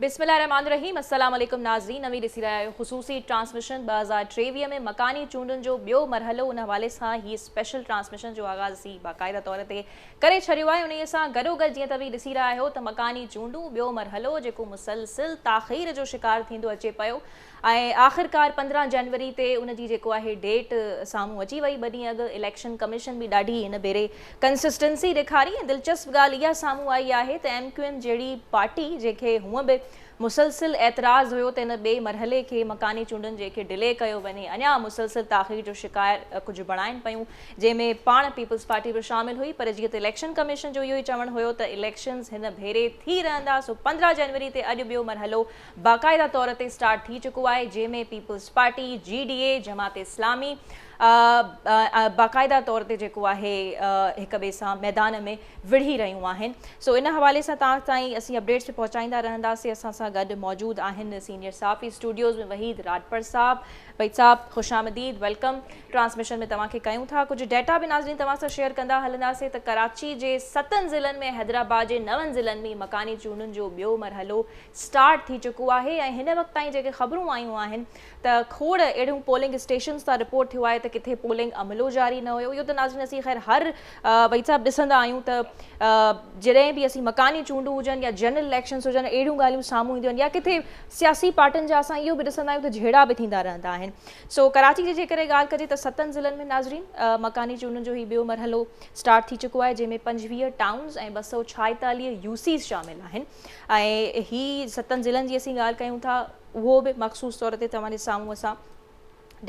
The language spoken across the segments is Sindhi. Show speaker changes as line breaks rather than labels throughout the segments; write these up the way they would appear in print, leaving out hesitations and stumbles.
بسم الله الرحمٰن الرحيم السلام عليڪم ناظرين اوهين ڏسي رهيا آهيو خصوصي ٽرانسميشن 2023 ۾ مڪاني چونڊن جو ٻيو مرحلو ان حوالي سان هي اسپيشل ٽرانسميشن جو آغاز اسين باقاعده طور تي ڪري ڇڏيو آهي انهي سان گڏوگڏ جيئن ته اوهين ڏسي رهيا آهيو ته مڪاني چونڊون ٻيو مرحلو جيڪو مسلسل تاخير جو شڪار ٿيندو اچي پيو ۽ آخرڪار 15 جنوري تي ان جي جيڪو آهي ڊيٽ سامهون اچي وئي. ٻه ڏينهن اڳ اليڪشن ڪميشن به ڏاڍي هن ڀيري ڪنسسٽنسي ڏيکاري ۽ دلچسپ ڳالهه اها سامهون آئي آهي ته ايم ڪيو ايم جهڙي پارٽي جنهن کي هونء به مسلسل اعتراض هيو ته ان ٻئي مرحلي کي مڪاني چونڊن جي کي ڊلي ڪيو وڃي اڃا مسلسل تاخير جو شڪار ڪجهه بڻائن پيون جنهن ۾ پاڻ پيپلز پارٽي به شامل هئي پر جيئن ته اليڪشن ڪميشن جو اهو ئي چوڻ هيو ته اليڪشنز هن ڀيري ٿي رهندا سو 15 جنوري تي اڄ ٻيو مرحلو باقاعده طور تي اسٽارٽ ٿي چڪو آهي جنهن ۾ Peoples Party, G D A, Jamaat Islami باقاعده طور تي جيڪو آهي هڪ ٻئي سان ميدان ۾ وڙهي رهيون آهن سو ان حوالي سان توهان تائين اسين اپڊيٽس به پهچائيندا رهنداسين اسان سان گڏ موجود آهن سينيئر صحافي اسٽوڊيوز ۾ وحيد راڄپر صاحب وحيد صاحب خوش آمديد welcome transmission ۾ توهان کي ڪيون ٿا ڪجهه ڊيٽا به ناظرين توهان سان شيئر ڪندا هلنداسين ته ڪراچي جي ستن ضلعن ۾ حيدرآباد جي نون ضلعن ۾ مڪاني چونڊن جو ٻيو مرحلو اسٽارٽ ٿي چڪو آهي ۽ هن وقت تائين جيڪي خبرون آيون آهن ته کوڙ اهڙيون پولنگ اسٽيشنز تان رپورٽ ٿيو آهي ته ڪٿي پولنگ عملو جاري نه هيو اهو ته ناظرين اسين خير هر وحيد صاحب ڏسندا آهيون ته جڏهن به اسين مڪاني چونڊون هجن يا جنرل اليڪشنز هجن اهڙيون ڳالهيون سامهون اينديون آهن يا ڪٿي سياسي پارٽين جا اسان اهو به ڏسندا آهيون ته جهيڙا به ٿيندا رهندا آهن سو ڪراچي جي جيڪڏهن ڳالهه ڪجي ته ستن ضلعن ۾ ناظرين مڪاني چونڊن جو هي ٻيو مرحلو اسٽارٽ ٿي چڪو آهي جنهن ۾ 25 ٽائونز ۽ 246 يو سيز شامل آهن ۽ هي ستن ضلعن جي اسين ڳالهه ڪيون ٿا اهو به مخصوص طور تي توهان جي سامهون اسان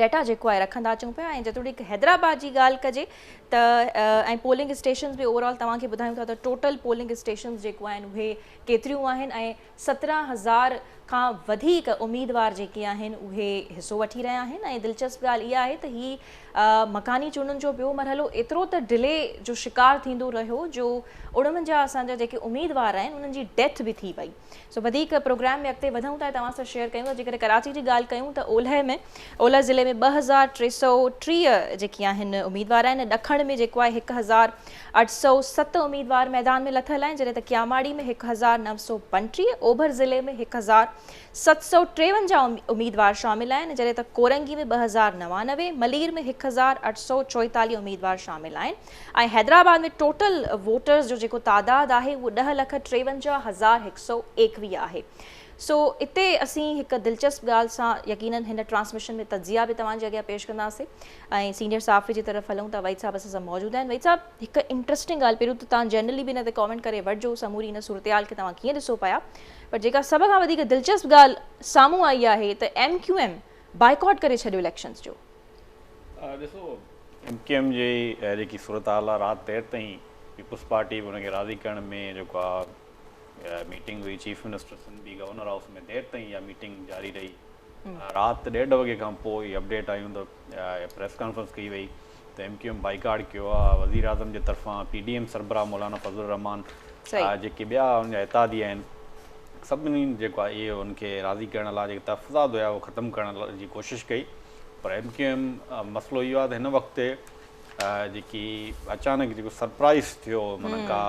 ڊيٽا جيڪو آهي رکندا اچون پيا ۽ جيتوڻيڪ حيدرآباد جي ڳالهه ڪجي ته ۽ پولنگ اسٽيشنز به اوور آل توهان کي ٻڌايون ٿا ته ٽوٽل پولنگ اسٽيشنز جيڪو آهن اهي ڪيتريون آهن ۽ 17,000 کان وڌيڪ اميدوار جيڪي آهن اهي حصو وٺي رهيا آهن ۽ دلچسپ ڳالهه اها آهي ته هي مڪاني چونڊن جو ٻيو مرحلو ايترو ته ڊلي جو شڪار ٿيندو رهيو جو 49 اسان جا جيڪي اميدوار آهن انهن جي ڊيٿ به ٿي وئي سو وڌيڪ پروگرام ۾ اڳتي وڌون ٿا توهان سان شيئر ڪيون ٿا جيڪڏهن ڪراچي جي ڳالهه ڪيون ته اولهه ۾ اولهه ضلعي ۾ 2330 جيڪي آهن اميدوار آهن ڏکڻ ۾ جيڪو آهي 1807 اميدوار ميدان ۾ لٿل آهن، جڏهن ته ڪياماڙي ۾ 1935، اوڀر ضلعي ۾ 1753 اميدوار شامل آهن، جڏهن ته ڪورنگي ۾ 2099، ملير ۾ 1844 اميدوار شامل آهن ۽ حيدرآباد ۾ ٽوٽل ووٽرز جو جيڪو تعداد آهي اهو 10 لک 53,121 آهي. سو اتي اسين هڪ دلچسپ ڳالهه سان يقينن هن ٽرانسميشن ۾ تجزيا به توهان جي اڳيان پيش ڪنداسين. ۽ سينيئر صحافي جي طرف هلون ٿا وحيد صاحب اسان سان موجود آهن وحيد صاحب هڪ انٽرسٽنگ ڳالهه پهريون ته توهان جنرلي به ان تي ڪامينٽ ڪري وٺجو سموري ان صورتحال کي توهان ڪيئن ڏسو پيا پر جيڪا سڀ کان وڌيڪ دلچسپ ڳالهه سامهون آئي آهي ته ايم ڪيو ايم بائيڪاٽ ڪري ڇڏيو اليڪشنز جو.
ڏسو ايم ڪيو ايم جي جيڪي صورتحال آهي رات دير تائين پيپلز پارٽي به ان کي راضي ڪرڻ ۾ جيڪو آهي ميٽنگ هئي چيف منسٽر سنڌ به گورنر هائوس ۾ دير تائين اها ميٽنگ جاري رهي رات ڏيڍ وڳي کان پوء اهي اپڊيٽ آيون ته پريس ڪانفرنس ڪئي وئي ته ايم ڪيو ايم بائيڪاٽ ڪيو آهي وزيراعظم جي طرفان پي ڊي ايم سربراهه مولانا فضل الرحمان جيڪي ٻيا ان جا اتحادي آهن سڀني جيڪو آهي اهي ان کي راضي ڪرڻ لاء جيڪي تحفظات هيا اهي ختم ڪرڻ جي ڪوشش ڪئي پر ايم ڪيو ايم مسئلو اهو آهي ته هن وقت جيڪي اچانڪ جيڪو سرپرائز ٿيو معنيٰ ڪا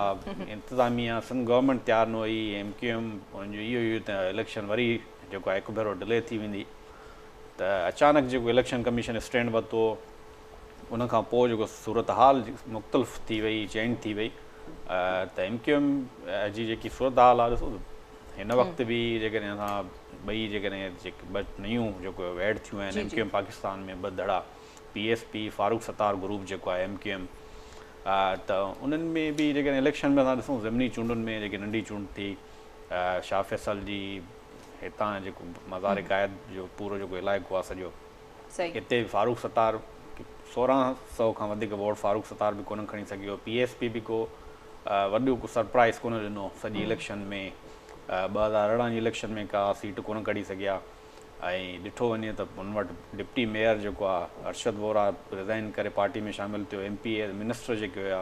انتظاميا سنڌ گورنمينٽ تيار نه هئي ايم ڪيو ايم ان جو اهو هيو ته اليڪشن وري جيڪو آهي هڪ ڀيرو ڊلي ٿي ويندي ته اچانڪ جيڪو اليڪشن ڪميشن اسٽينڊ ورتو ان کان پوء جيڪو صورتحال مختلف ٿي وئي چينج ٿي وئي ته ايم ڪيو ايم جي جيڪي صورتحال آهي ڏسو هن وقت به جيڪڏهن اسان ٻئي جيڪڏهن جيڪي ٻه نيون جيڪو ايڊ ٿيون آهن ايم ڪيو ايم پاڪستان ۾ ٻه ڌڙا P S P Farooq Sattar group جيڪو آهي ايم ڪيو ايم ته انهن ۾ به جيڪڏهن اليڪشن ۾ اسان ڏسون ضمني چونڊن ۾ جيڪي ننڍي چونڊ ٿي شاهه فيصل جي هتان جيڪو مزار قائد جو پورو جيڪو علائقو آهي سڄو اتي به فاروق ستار 1600 کان وڌيڪ ووٽ فاروق ستار به ڪونه کڻي سگهيو پي ايس پي به ڪو وڏو ڪو سرپرائز ڪونه ڏنو سڄي اليڪشن ۾ 2018 جي اليڪشن ۾ ڪا سيٽ ڪونه ڪڍي سگهيا ۽ ڏٺو وڃي ته ان وٽ ڊپٽي ميئر جيڪو آهي ارشد ووهرا ريزائن ڪري پارٽي ۾ شامل ٿيو ايم پي اي منسٽر جيڪي هيا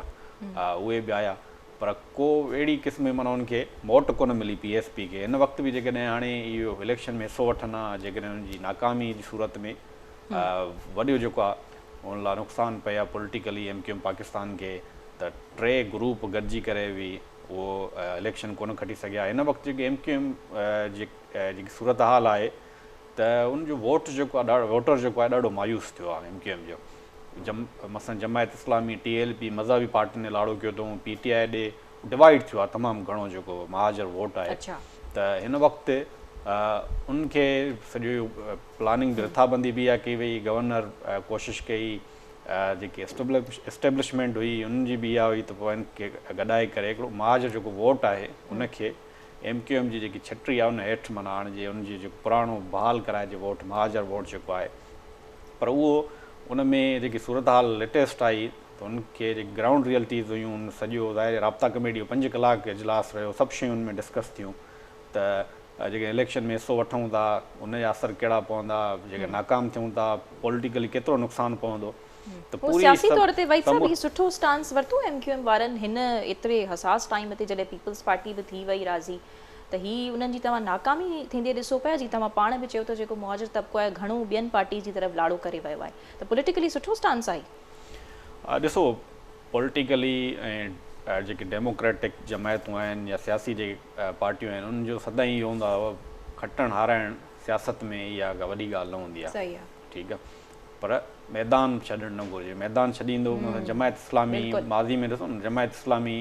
اهي به آيا پر ڪو اهڙي قسم جي معنيٰ انهن کي موٽ ڪونه ملي پي ايس پي کي هن وقت به جيڪڏهن هاڻي اهو اليڪشن ۾ حصو وٺن ها جيڪڏهن انهن جي ناڪامي جي صورت ۾ وڏو جيڪو آهي ان لاء نقصان پئي ها politically M Q M Pakistan کي ته ٽي گروپ گڏجي ڪري به اهو اليڪشن ڪونه کٽي سگهيا. هن وقت جيڪي ايم ڪيو ايم جي جيڪي صورتحال آهي ته ان جو ووٽ جيڪو آهي ڏاڍو ووٽر جيڪو آهي ڏاڍو مايوس ٿيو آهي ايم ڪيو ايم جو. جم مثلا Jamaat Islami, T L P, مذهبي پارٽين ڏي لاڙو ڪيو اٿئون، پي ٽي آء ڏي ڊوائيڊ ٿيو آهي تمام گهڻو جيڪو مهاجر ووٽ آهي ته هن وقت ان کي سڄو پلاننگ به رٿابندي به اها ڪئي وئي، گورنر ڪوشش ڪئي، جيڪي اسٽيبلشمينٽ هئي انهن جي به اها هئي ته پوء ان کي گڏائي ڪري هڪڙو مهاجر جيڪو ووٽ آهي ان کي ايم ڪيو ايم جي جيڪي ڇٽري آهي ان هيٺ معنيٰ آڻجي، ان جي جيڪو پراڻو بحال ڪرائجي ووٽ، مهاجر ووٽ جيڪو آهي. پر اهو ان ۾ جيڪي صورتحال ليٽيسٽ آئي ته ان کي جيڪي گرائونڊ ريئلٽيز هيون ان سڄو ظاهر رابطا ڪميٽي جو 5 ڪلاڪ اجلاس رهيو، سڀ شيون ان ۾ ڊسڪس ٿيون ته جيڪڏهن اليڪشن ۾ حصو وٺون ٿا ان جا اثر ڪهڙا پوندا، جيڪڏهن ناڪام ٿيون ٿا پوليٽيڪلي ڪيترو نقصان پوندو ته
پوري سياسي طور تي وحيد صاحب هي سٺو اسٽانس ورتو ايم ڪيو ايم وارن هن ايتري حساس ٽائيم تي جڏهن پيپلز پارٽي به ٿي وئي راضي ته هي انهن جي توهان ناڪامي ٿيندي ڏسو پيا جي توهان پاڻ به چيو ته جيڪو مهاجر طبقو آهي گهڻو ٻين پارٽيز جي طرف لاڙو ڪري ويو آهي ته پوليٽيڪلي سٺو اسٽانس آهي.
ڏسو پوليٽيڪلي ۽ جيڪي ڊيموڪريٽڪ جماعتون آهن يا سياسي جيڪي پارٽيون آهن انهن جو سدائين اهو هوندو آهي کٽڻ هارائڻ سياست ۾ اها ڪا وڏي ڳالهه نه هوندي آهي ٺيڪ آهي پر ميدان ڇڏڻ نه گهرجي ميدان ڇڏيندو مثلا جماعت اسلامي ماضي ۾ ڏسو نه جماعت اسلامي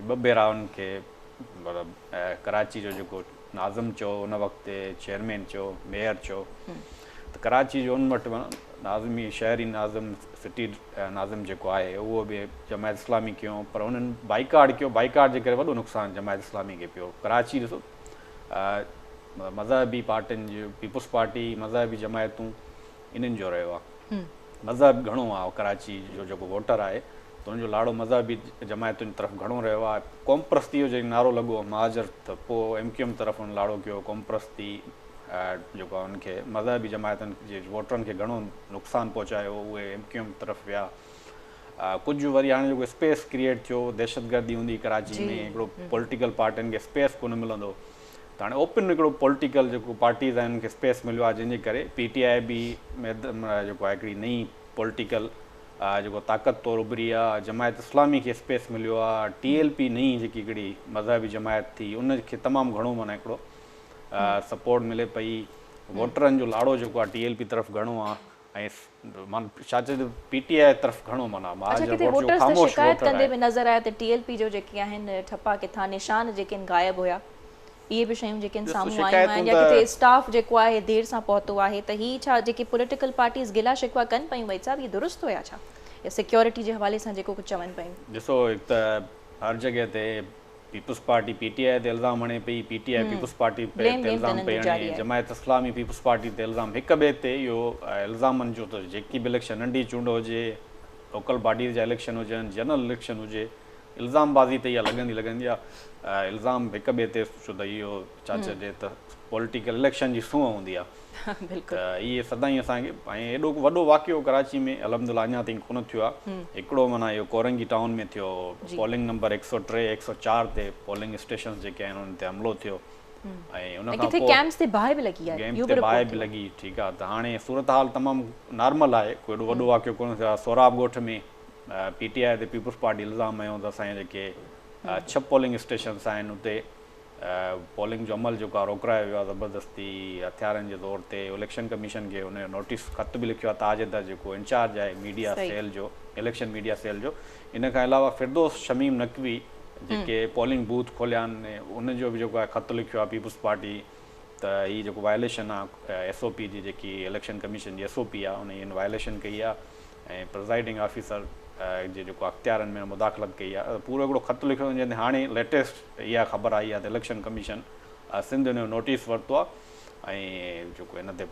ٻه ڀيرا ان کي مطلب ڪراچي جو جيڪو ناظم چئو ان وقت چيئرمين چئو ميئر چئو ته ڪراچي جو ان وٽ ناظمي شهري ناظم سٽي ناظم جيڪو آهي اهو به جماعت اسلامي ڪيو پر انهن بائيڪاٽ ڪيو، بائيڪاٽ جي ڪري وڏو نقصان جماعت اسلامي کي پيو. ڪراچي ڏسو مذهبي پارٽين جو پيپلز پارٽي مذهبي جماعتون انهن جو رهيو آهي، مذهب گهڻو آهي ڪراچي جو جيڪو ووٽر آهي ته ان جو لاڙو مذهبي جماعتن طرف گهڻو رهيو آهي. قومپرستي جو جڏهن نعرو لڳو مهاجر ته پوء ايم ڪيو ايم طرف ان لاڙو ڪيو، قومپرستي جيڪو آهي ان کي مذهبي جماعتن جي ووٽرن کي گهڻو نقصان پهچايو، اهي ايم ڪيو ايم طرف ويا. ڪجهه وري هاڻي جيڪو اسپيس ڪريئيٽ ٿيو، دهشتگردي هوندي ڪراچي ۾ هڪڙو پوليٽيڪل پارٽين کي اسپيس ڪونه ملندو ته هاڻي اوپن هڪڙو پوليٽيڪل جيڪو پارٽيز آهن انهن کي اسپيس مليو آهي جنهن جي ڪري پي ٽي آء به جيڪو آهي هڪڙي نئين پوليٽيڪل جيڪو طاقت طور اڀري آهي، جماعت اسلامي کي اسپيس مليو آهي، ٽي ايل پي نئين جيڪي هڪڙي مذهبي جماعت ٿي ان کي تمام گهڻو معنيٰ هڪڙو سپورٽ ملي پئي، ووٽرن جو لاڙو جيڪو آهي ٽي ايل پي طرف گهڻو آهي ۽ معنيٰ ڇا چئجي پي ٽي آء طرف گهڻو معنيٰ
اڇا
مهاجر
ڪٿي
ووٽ جيڪو
ووٽرز ته
خاموش
شڪايت
ووٽر
ڪندي
آهي.
به نظر آيا ته ٽي ايل پي جو جيڪي آهن ٺپا ڪٿان نشان جيڪي آهن غائب هيا اهي به شيون جيڪي آهن
ڏس
سامهون آيون آهن
شڪايتون
يا
ته
ڪٿي اسٽاف جيڪو آهي دير سان پهتو آهي ته هي ڇا جيڪي پوليٽيڪل پارٽيز گلا شڪوا ڪن پيون وحيد صاحب اهي درست هيا ڇا يا سيڪيورٽي جي حوالي سان جيڪو ڪجهه چون پيون.
ڏسو هڪ ته هر جڳهه تي پيپلز پارٽي پي ٽي آء تي الزام هڻي پئي، P T I peoples party
blame
تي
گيم
الزام
تنن
پئي
جو جاري
هڻي،
آهي.
جماعت اسلامي پيپلز پارٽي تي الزام هڪ ٻئي تي اهو الزامن جو ته جيڪي به اليڪشن ننڍي چونڊ هجي، لوڪل باڊيز جا اليڪشن هجن، جنرل اليڪشن هجي الزام بازي ته اها لڳندي لڳندي آهي، الزام هڪ ٻئي تي ڇو ته اهو ڇا چئجي ته پوليٽيڪل اليڪشن جي سونهن هوندي آهي ته اهي سدائين اسان کي ۽ ايڏو ڪو وڏو واقعو ڪراچي ۾ الحمدلله اڃا تائين ڪونه ٿيو آهي هڪڙو معنيٰ اهو ڪورنگي ٽائون ۾ ٿيو پولنگ نمبر 103 104 تي پولنگ اسٽيشنز جيڪي آهن انهن تي حملو ٿيو ۽ ان کان
پوء ڪيمپس تي باهه به لڳي آهي
ڪيمپ تي باهه به لڳي ٺيڪ آهي ته هاڻي صورتحال تمام نارمل آهي ڪو ايڏو وڏو واقعو ڪونه ٿيو آهي سهراب ڳوٺ ۾ پي ٽي آء تي پيپلز پارٽي الزام هنيو ته اسان جا جيڪي 6 پولنگ اسٽيشنز آهن اتي پولنگ جو عمل جيڪو آهي روڪرايو ويو آهي زبردستي هٿيارن جي زور تي اليڪشن ڪميشن کي ان جو نوٽيس خط به لکيو آهي تاج حيدر جيڪو انچارج آهي ميڊيا سيل جو اليڪشن ميڊيا سيل جو ان کان علاوه فردوس شميم نقوي جيڪي پولنگ بوٿ کوليا آهن ان جو به جيڪو آهي خط لکيو آهي پيپلز پارٽي ته هي جيڪو وائليشن آهي ايس او پي جي جيڪي اليڪشن ڪميشن جي ايس او پي آهي ان جي هن وائليشن ڪئي آهي ۽ پرزائيڊنگ آفيسر جي جيڪو اختيارن ۾ مداخلت ڪئي آهي پورو هڪڙو خط لکيو اٿن جنهن تي هاڻي ليٽيسٽ اها خبر آئي آهي ته اليڪشن ڪميشن سنڌ ان جو نوٽيس ورتو آهي ۽ جيڪو ان تي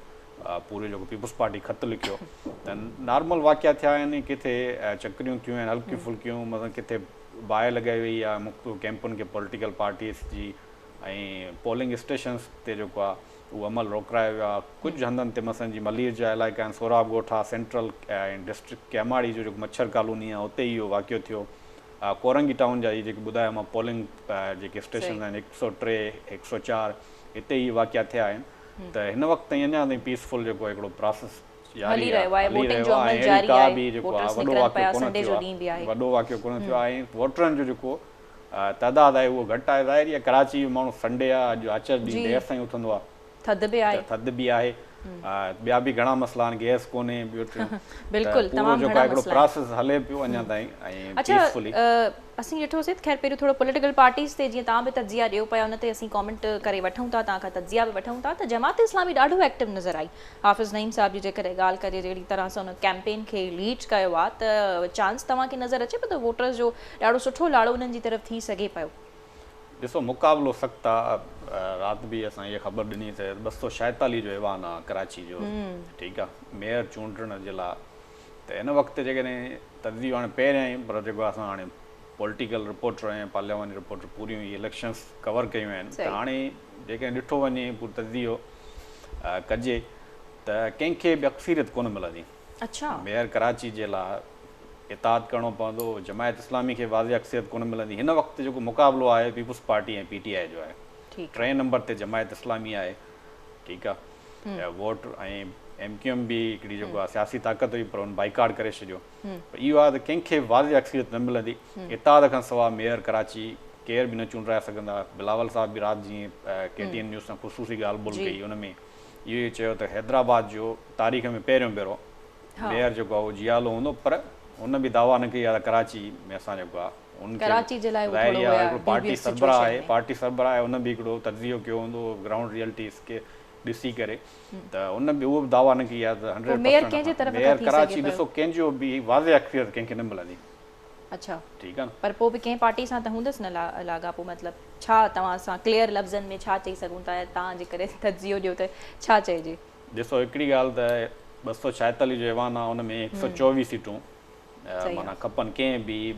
پورو جيڪو پيپلز پارٽي خط لکيو ته نارمل واقعا ٿيا آهن ڪٿي چڪريون ٿيون آهن هلڪيون ڦلڪيون مثلا ڪٿي باهه لڳائي وئي آهي مختلف ڪيمپن کي پوليٽيڪل پارٽيز جي ۽ پولنگ اسٽيشنز تي جيڪو آهي اهو عمل روڪرايو ويو آهي، ڪجهه هنڌن تي مثلاً جيئن ملير جا علائقا آهن، سهراب ڳوٺ آهي، سينٽرل ۽ ڊسٽرڪٽ ڪيماڙي جو جيڪو مڇر ڪالوني آهي اتي اهو واقعو ٿيو، ڪورنگي ٽائون جا اهي جيڪي ٻڌايا مان پولنگ جيڪي اسٽيشنز آهن 103، 104 هتي اهي واقعا ٿيا آهن ته هن وقت تائين اڃا تائين پيسفل جيڪو هڪڙو پراسيس
هلي
جاري
رهيو
آهي
آهي،
هلي
ووٽنگ
رهيو
جو
آهي
عمل
۽ اهڙي
جاري
ڪا
آهي،
به جيڪو آهي
ووٽرز
وڏو
نڪرن
واقعو
پيا،
ڪونه
سنڊي
ٿيو
جو ڏينهن به
آهي
آهي.
وڏو واقعو ڪونه ٿيو آهي ۽ ووٽرن جو جيڪو. تعداد آهي اهو گهٽ آهي. ظاهر آهي ڪراچي جو ماڻهو سنڊي آهي، اڄ آچر ڏينهن دير سان ئي اٿندو آهي،
ٿڌ به آهي،
ٿڌ به آهي، ٻيا به گهڻا مسئلا آهن، گئس ڪونهي، ٻيو ٽيون،
بلڪل تمام
گهڻا مسئلا. پراسيس هلي پيو اڃا تائين ۽
پيسفلي. اڇا اسين ڏٺوسين ته خير پهريون ٿورو پوليٽيڪل پارٽيز تي جيئن توهان به تجزيا ڏيو پيا ان تي اسين ڪامينٽ ڪري وٺون ٿا، توهان کان تجزيا به وٺون ٿا ته جماعت اسلامي ڏاڍو ايڪٽو نظر آئي. حافظ نعيم صاحب جي جيڪڏهن ڳالهه ڪجي جهڙي طرح سان ان ڪيمپين کي ليڊ ڪيو آهي ته چانس توهان کي نظر اچي پيو ته ووٽرز جو ڏاڍو سٺو لاڙو انهن جي طرف ٿي سگهي پيو؟
ڏسو مقابلو سخت آ، رات به اسان اها خبر ڏني ته 246 جو ايوان آ ڪراچي جو، ٺيڪ آ، ميئر چونڊڻ جي لاء ته هن وقت جيڪڏهن تجزيو هاڻي پهريان ئي پر جيڪو اسان هاڻي پوليٽيڪل رپورٽر ۽ پارلياماني رپورٽر پوريون هي اليڪشنس ڪور ڪيون آهن ته هاڻي جيڪڏهن ڏٺو وڃي پورو تجزيو ڪجي ته ڪنهن کي به اڪثريت ڪونه ملندي.
اڇا.
ميئر ڪراچي جي لاء اتحاد ڪرڻو پوندو، جماعت اسلامي کي واضح اڪثريت ڪونه ملندي. هن وقت جيڪو مقابلو آهي پيپلز پارٽي ۽ پي ٽي آء جو آهي. ٽئين نمبر تي جماعت اسلامي آهي، ٺيڪ آهي، ووٽ ۽ ايم ڪيو ايم به هڪڙي جيڪو آهي سياسي طاقت هئي پر ان بائيڪاٽ ڪري ڇڏيو. پر اهو آهي ته ڪنهن کي به واضح اڪثريت نه ملندي. اتحاد کان سواء ميئر ڪراچي ڪير به نه چونڊرائي سگهندا. بلاول صاحب به رات جيئن ڪي ٽي اين نيوز سان خصوصي ڳالهه ٻولهه ڪئي ان ۾ اهو ئي چيو ته حيدرآباد جو تاريخ ۾ پهريون ڀيرو ميئر جيڪو آهي اهو جيالو هوندو پر هن به دعويٰ نه ڪئي آهي ته ڪراچي ۾ اسان جيڪو آهي ان کي
ڪراچي جي لاء اهو
ظاهر
ٿورو
آهي
هيا
هڪڙو پارٽي
ڊوبيس
سربراهه
سچوئيشن
آهي
۾.
پارٽي سربراهه آهي ان به هڪڙو تجزيو ڪيو هوندو گرائونڊ ريئلٽيز کي ڏسي ڪري ته ان به اهو به دعويٰ نه ڪئي آهي ته
پوء
هنڊريڊ
ميئر
پرسنٽ
ڪنهن جي
اسان
طرف کان
ميئر
ٿي سگهي
ڪراچي
پيو؟
ڏسو ڪنهن جو به واضح اڪثريت ڪنهن کي نه ملندي.
اڇا
ٺيڪ آهي نه.
پر پوء به ڪنهن پارٽي سان ته هوندس نه لاڳاپو مطلب ڇا توهان سان ڪليئر لفظن ۾ ڇا چئي سگهون ٿا يا توهان جيڪڏهن تجزيو ڏيو ته ڇا چئجي؟
ڏسو هڪڙي ڳالهه ته 246 جو ايوان آهي ان ۾ 124 سيٽون معنيٰ کپن ڪنهن به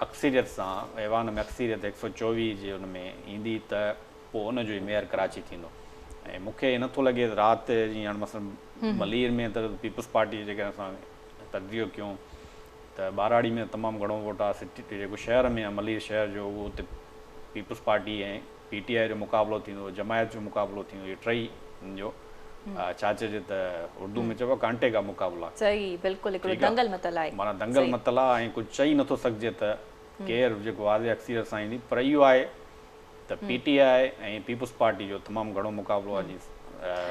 اڪثريت سان ايوان ۾ اڪثريت 124 جي ان ۾ ايندي ته پوء ان جو ئي ميئر ڪراچي ٿيندو ۽ مون کي نٿو لڳي ته رات جيئن هاڻي مثلاً ملير ۾ ته پيپلز پارٽي جيڪڏهن اسان تجزيو ڪيون ته ٻهراڙي ۾ تمام گهڻو ووٽ آهي، سٽي جيڪو شهر ۾ آهي ملير شهر جو اهو اتي پيپلز پارٽي ۽ پي ٽي آء جو مقابلو ٿيندو، جماعت جو مقابلو ٿيندو، اهي ٽئي جو ڇا چئجي ته اردو ۾ چئبو آهي ڪانٽي ڪا مقابلا.
صحيح بلڪل هڪڙو دنگل متل آهي.
معنيٰ دنگل متل آهي ۽ ڪجهه چئي نٿو سگهجي ته ڪير جيڪو واضح اڪثريت سان ايندي پر اهو آهي ته پي ٽي آء ۽ پيپلز پارٽي جو تمام گهڻو مقابلو آهي جي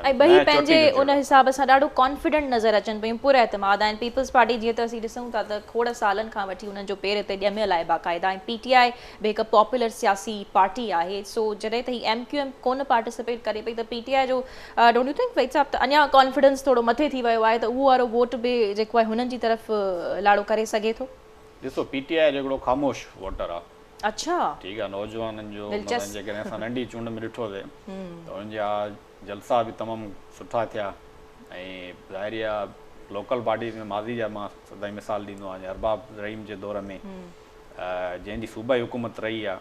۽ ٻئي پنهنجي ان حساب سان ڏاڍو ڪانفيڊنٽ نظر اچن پيون، پر اعتماد آهن. پيپلز پارٽي جيئن ته اسين ڏسون ٿا ته کوڙ سالن کان وٺي انهن جو پير هتي ڄميل آهي باقاعده ۽ پي ٽي آء به هڪ پاپولر سياسي پارٽي آهي سو جڏهن ته هي ايم ڪيو ايم ڪونه پارٽيسپيٽ ڪري پئي ته پي ٽي آء جو don't you think Waheed صاحب ته اڃا ڪانفيڊنس ٿورو مٿي ٿي ويو آهي ته اهو وارو ووٽ به جيڪو آهي هنن جي طرف لاڙو ڪري سگهي ٿو؟
ڏسو پي ٽي آء جو هڪڙو خاموش ووٽر آهي.
اڇا.
ٺيڪ آ نوجوانن جو مثلا جيڪڏهن اسان ننڍي چونڊ ۾ ڏٺو سي ته انهن جا جلسا به تمام سٺا ٿيا ۽ ظاهري آ لوڪل باڊيز ۾ ماضي جا مان سدائين مثال ڏيندو آهيان ارباب رحيم جي دور ۾ جنهن جي صوبائي حڪومت رهي آ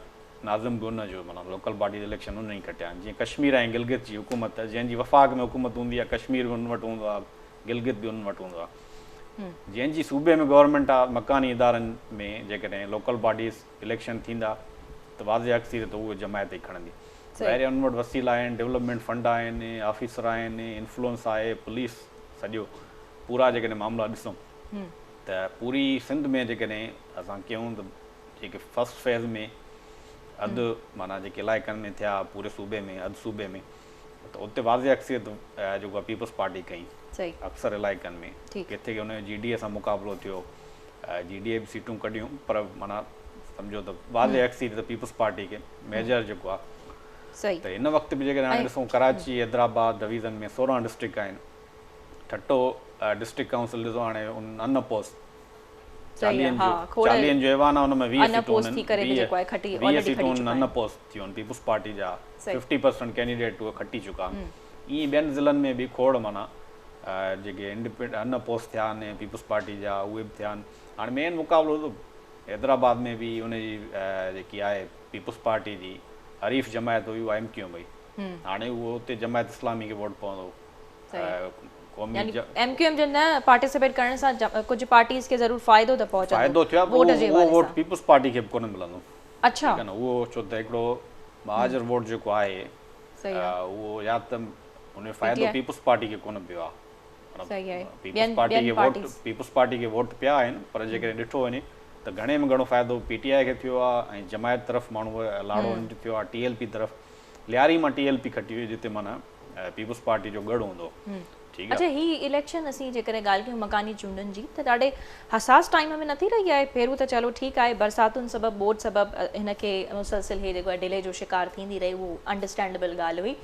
ناظم به ان جو معنيٰ لوڪل باڊيز اليڪشن انهن ئي کٽيا آهن جيئن ڪشمير ۽ گلگت جي حڪومت جنهن جي وفاق ۾ حڪومت هوندي آ ڪشمير به انهن وٽ هوندو آ گلگت به انهن وٽ هوندو آ جنهن جي صوبي ۾ گورنمينٽ آ مڪاني ادارن ۾ جيڪڏهن لوڪل باڊيز اليڪشن ٿيندا ته واضح اڪثريت اهو جماعت ئي کڻندي. ظاهر آهي انهن وٽ وسيلا آهن، ڊولپمينٽ فنڊ آهن، آفيسر آهن، انفلوئنس آهي، پوليس سڄو پورا جيڪڏهن معاملا ڏسون ته پوري سنڌ ۾ جيڪڏهن اسان ڪيون ته جيڪي فرسٽ فيز ۾ اڌ معنيٰ جيڪي علائقن ۾ ٿيا پوري صوبي ۾ اڌ صوبي ۾ ته اتي واضح اڪثريت جيڪو آهي پيپلز پارٽي ڪئي اڪثر علائقن ۾ ڪٿي ان جو جي ڊي اي سان مقابلو ٿيو جي ڊي اي به سيٽون ڪڍيون پر معنيٰ سمجهو ته واضح اڪثريت پيپلز پارٽي کي ميجر جيڪو آهي ته هن وقت به جيڪڏهن هاڻي ڏسون ڪراچي حيدرآباد ڊويزن ۾ 16 ڊسٽرڪٽ آهن ٺٽو ڊسٽرڪٽ ڪائونسل ڏسو هاڻي ان اپوز 40 جو ايوان آهي ان ۾ 20 سيٽون آهن 20 سيٽون ان اپوز ٿيون آهن پيپلز پارٽي جا 50% ڪينڊيڊيٽ اهي کٽي چڪا آهن ائين ٻين ضلعن ۾ به کوڙ معنيٰ جيڪي انڊيپينڊ ان اپوز ٿيا آهن پيپلز پارٽي جا اهي به ٿيا آهن هاڻي مين مقابلو ته حيدرآباد ۾ به ان جي جيڪي آهي پيپلز پارٽي جي حريف جماعت هئي اها ايم ڪيو ايم هئي هاڻي اهو اتي جماعت اسلامي کي ووٽ پوندو.
قومي يعني ايم ڪيو ايم جي نه پارٽيسپيٽ ڪرڻ سان ڪجهه پارٽيز کي ضرور فائدو ته پهچندو
فائدو ٿيو آهي
ووٽ جي
اهو
حوالي
ووٽ
سان.
پيپلز پارٽي کي به ڪونه ملندو.
اڇا.
ٺيڪ آهي نه اهو ڇو ته هڪڙو مهاجر ووٽ جيڪو آهي
صحيح آهي.
اهو يا ته ان جو
پي ٽي
فائدو
آء
پيپلز پارٽي کي ڪونه پيو آهي
صحيح آهي
پيپلز
ٻين
پارٽي
ٻين
کي ووٽ
پارٽيز
پيپلز پارٽي کي ووٽ پيا آهن پر جيڪڏهن ڏٺو وڃي ته گهڻي ۾ گهڻو فائدو پي ٽي آء کي ٿيو آهي ۽ جماعت طرف ماڻهو لاڙو هن جو ٿيو آهي ٽي ايل پي طرف. لياري مان ٽي ايل پي کٽي وئي جتي معنيٰ پيپلز پارٽي جو ڳڙهه هوندو هو. ٺيڪ
اڇا
آهي.
هي اليڪشن اسين جيڪڏهن ڳالهه ڪيون مڪاني چونڊن جي ته ڏاڍي حساس ٽائيم ۾ نه ٿي رهي آهي. پهريون ته چلو ٺيڪ آهي برساتن سبب ٻوڏ سبب هن کي مسلسل هي جيڪو آهي ڊلي جو شڪار ٿيندي رهي اهو انڊرسٽينڊبل ڳالهه هئي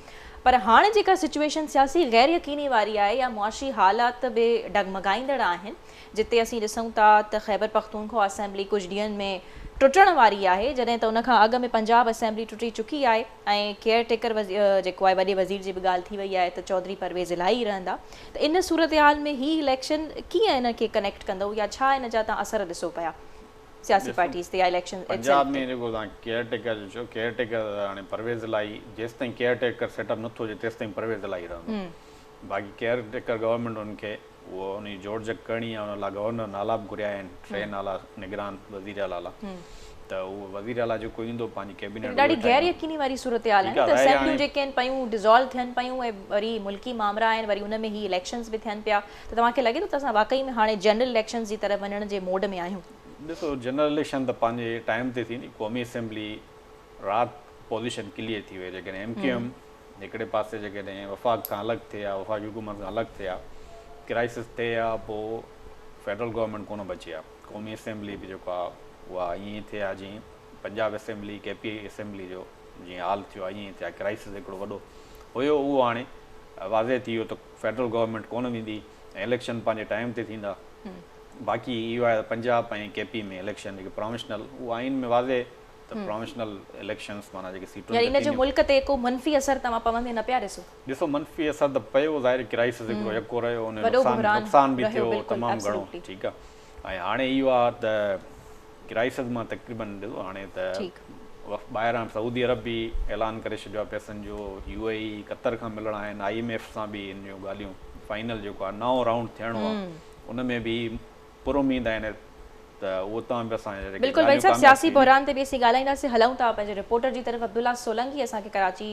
پر هاڻي جيڪا سچويشن سياسي غير يقيني واري آهي يا معاشي حالات به ڊگمگائيندڙ آهن جتي اسين ڏسون ٿا ته خيبر پختونخوا اسيمبلي ڪجهه ڏينهن ۾ ٽٽڻ واري آهي جڏهن ته ان کان اڳ ۾ پنجاب اسيمبلي ٽٽي چڪي آهي ۽ ڪيئر ٽيڪر جيڪو آهي وڏي وزير جي به ڳالهه ٿي وئي آهي ته چوڌري پرويز الاهي ئي رهندا ته ان صورتحال ۾ هي اليڪشن ڪيئن ان کي ڪنيڪٽ ڪندو يا ڇا ان جا تان اثر ڏسو پيا سياسي
ڏسو
پارٽيز تي يا اليڪشن it
Punjab
self
۾
تي.
جيڪو توهان ڪيئر ٽيڪر جو چيو ڪيئر ٽيڪر هاڻي پرويز الاهي جيستائين ڪيئر ٽيڪر سيٽ اپ نٿو هجي تيستائين پرويز الاهي رهندو باقي ڪيئر ٽيڪر گورنمينٽ ان کي اهو ان جي جوڙجڪ ڪرڻي آهي ان لاء گورنر نالا به گهريا آهن ٽي نالا نگران وزير اعليٰ لاء ته اهو وزير اعليٰ جيڪو ايندو پنهنجي ڪيبينيٽ
ڏاڍي
اهو
غير
ٺاهيندو.
يقيني واري صورتحال آهي
ٺيڪ
نه
آهي
ته
ظاهر
اسيمبليون
هاڻي
جيڪي آهن پيون ڊزالو ٿين پيون ۽ وري ملڪي مامرا آهن وري ان ۾ هي اليڪشنز به ٿين پيا ته توهان کي لڳي ٿو ته اسان واقعي ۾ هاڻي جنرل اليڪشنز جي طرف وڃڻ جي موڊ ۾ آهيون؟
ڏسو جنرل اليڪشن ته پنهنجي ٽائيم تي ٿيندي قومي اسيمبلي رات پوزيشن ڪليئر ٿي وئي جيڪڏهن ايم ڪيو ايم هڪڙي پاسي جيڪڏهن وفاق کان الڳ ٿئي ها، وفاقي حڪومت کان الڳ ٿئي ها، ڪرائسس ٿئي ها، پوء فيڊرل گورنمينٽ ڪونه بچي ها، قومي اسيمبلي به جيڪو آهي اها ائين ئي ٿئي ها جيئن Punjab assembly, K P assembly جو جيئن حال ٿيو آهي ائين ئي ٿئي ها، ڪرائسس هڪڙو وڏو هيو اهو هاڻي واضح ٿي ويو ته فيڊرل گورنمينٽ ڪونه ويندي ۽ اليڪشن پنهنجي ٽائيم تي ٿيندا. باقي اهو آهي ته پنجاب ۽ ڪي پي ۾ اليڪشن جيڪي پراوشنل اهو آئين ۾ واضح ته پراوشنل اليڪشنس معنيٰ جيڪي سيٽن
يعني
تي
ان جو
ٿينديون.
ملڪ تي ڪو منفي اثر توهان پوندي نه پيا ڏسو؟
ڏسو منفي اثر ته پيو ظاهر ڪرائسس هڪڙو يڪو رهيو ان جو
وڏو
نقصان
بحران
نقصان به
رهيو
ٿيو
بلڪل
تمام گهڻو
Absolutely.
ٺيڪ آ ۽ هاڻي اهو آ ته ڪرائسس مان تقريبن ڏسو هاڻي ته
ٺيڪ.
ٻاهران سعودي عرب به اعلان ڪري ڇڏيو آ پئسن جو يو اي اي قطر کان ملڻا آهن I M F سان به ان جون ڳالهيون فائنل جيڪو آ نئون رائونڊ ٿيڻو آ ان ۾ به پر اميد آهن ته اهو تان به اسان جا جيڪي
بلڪل وحيد
ڳالهيون
صاحب
ڪامياب
سياسي
ٿي وينديون.
بحران تي به اسين ڳالهائينداسين هلون ٿا پنهنجي رپورٽر جي طرف عبدالله سولنگي اسان کي ڪراچي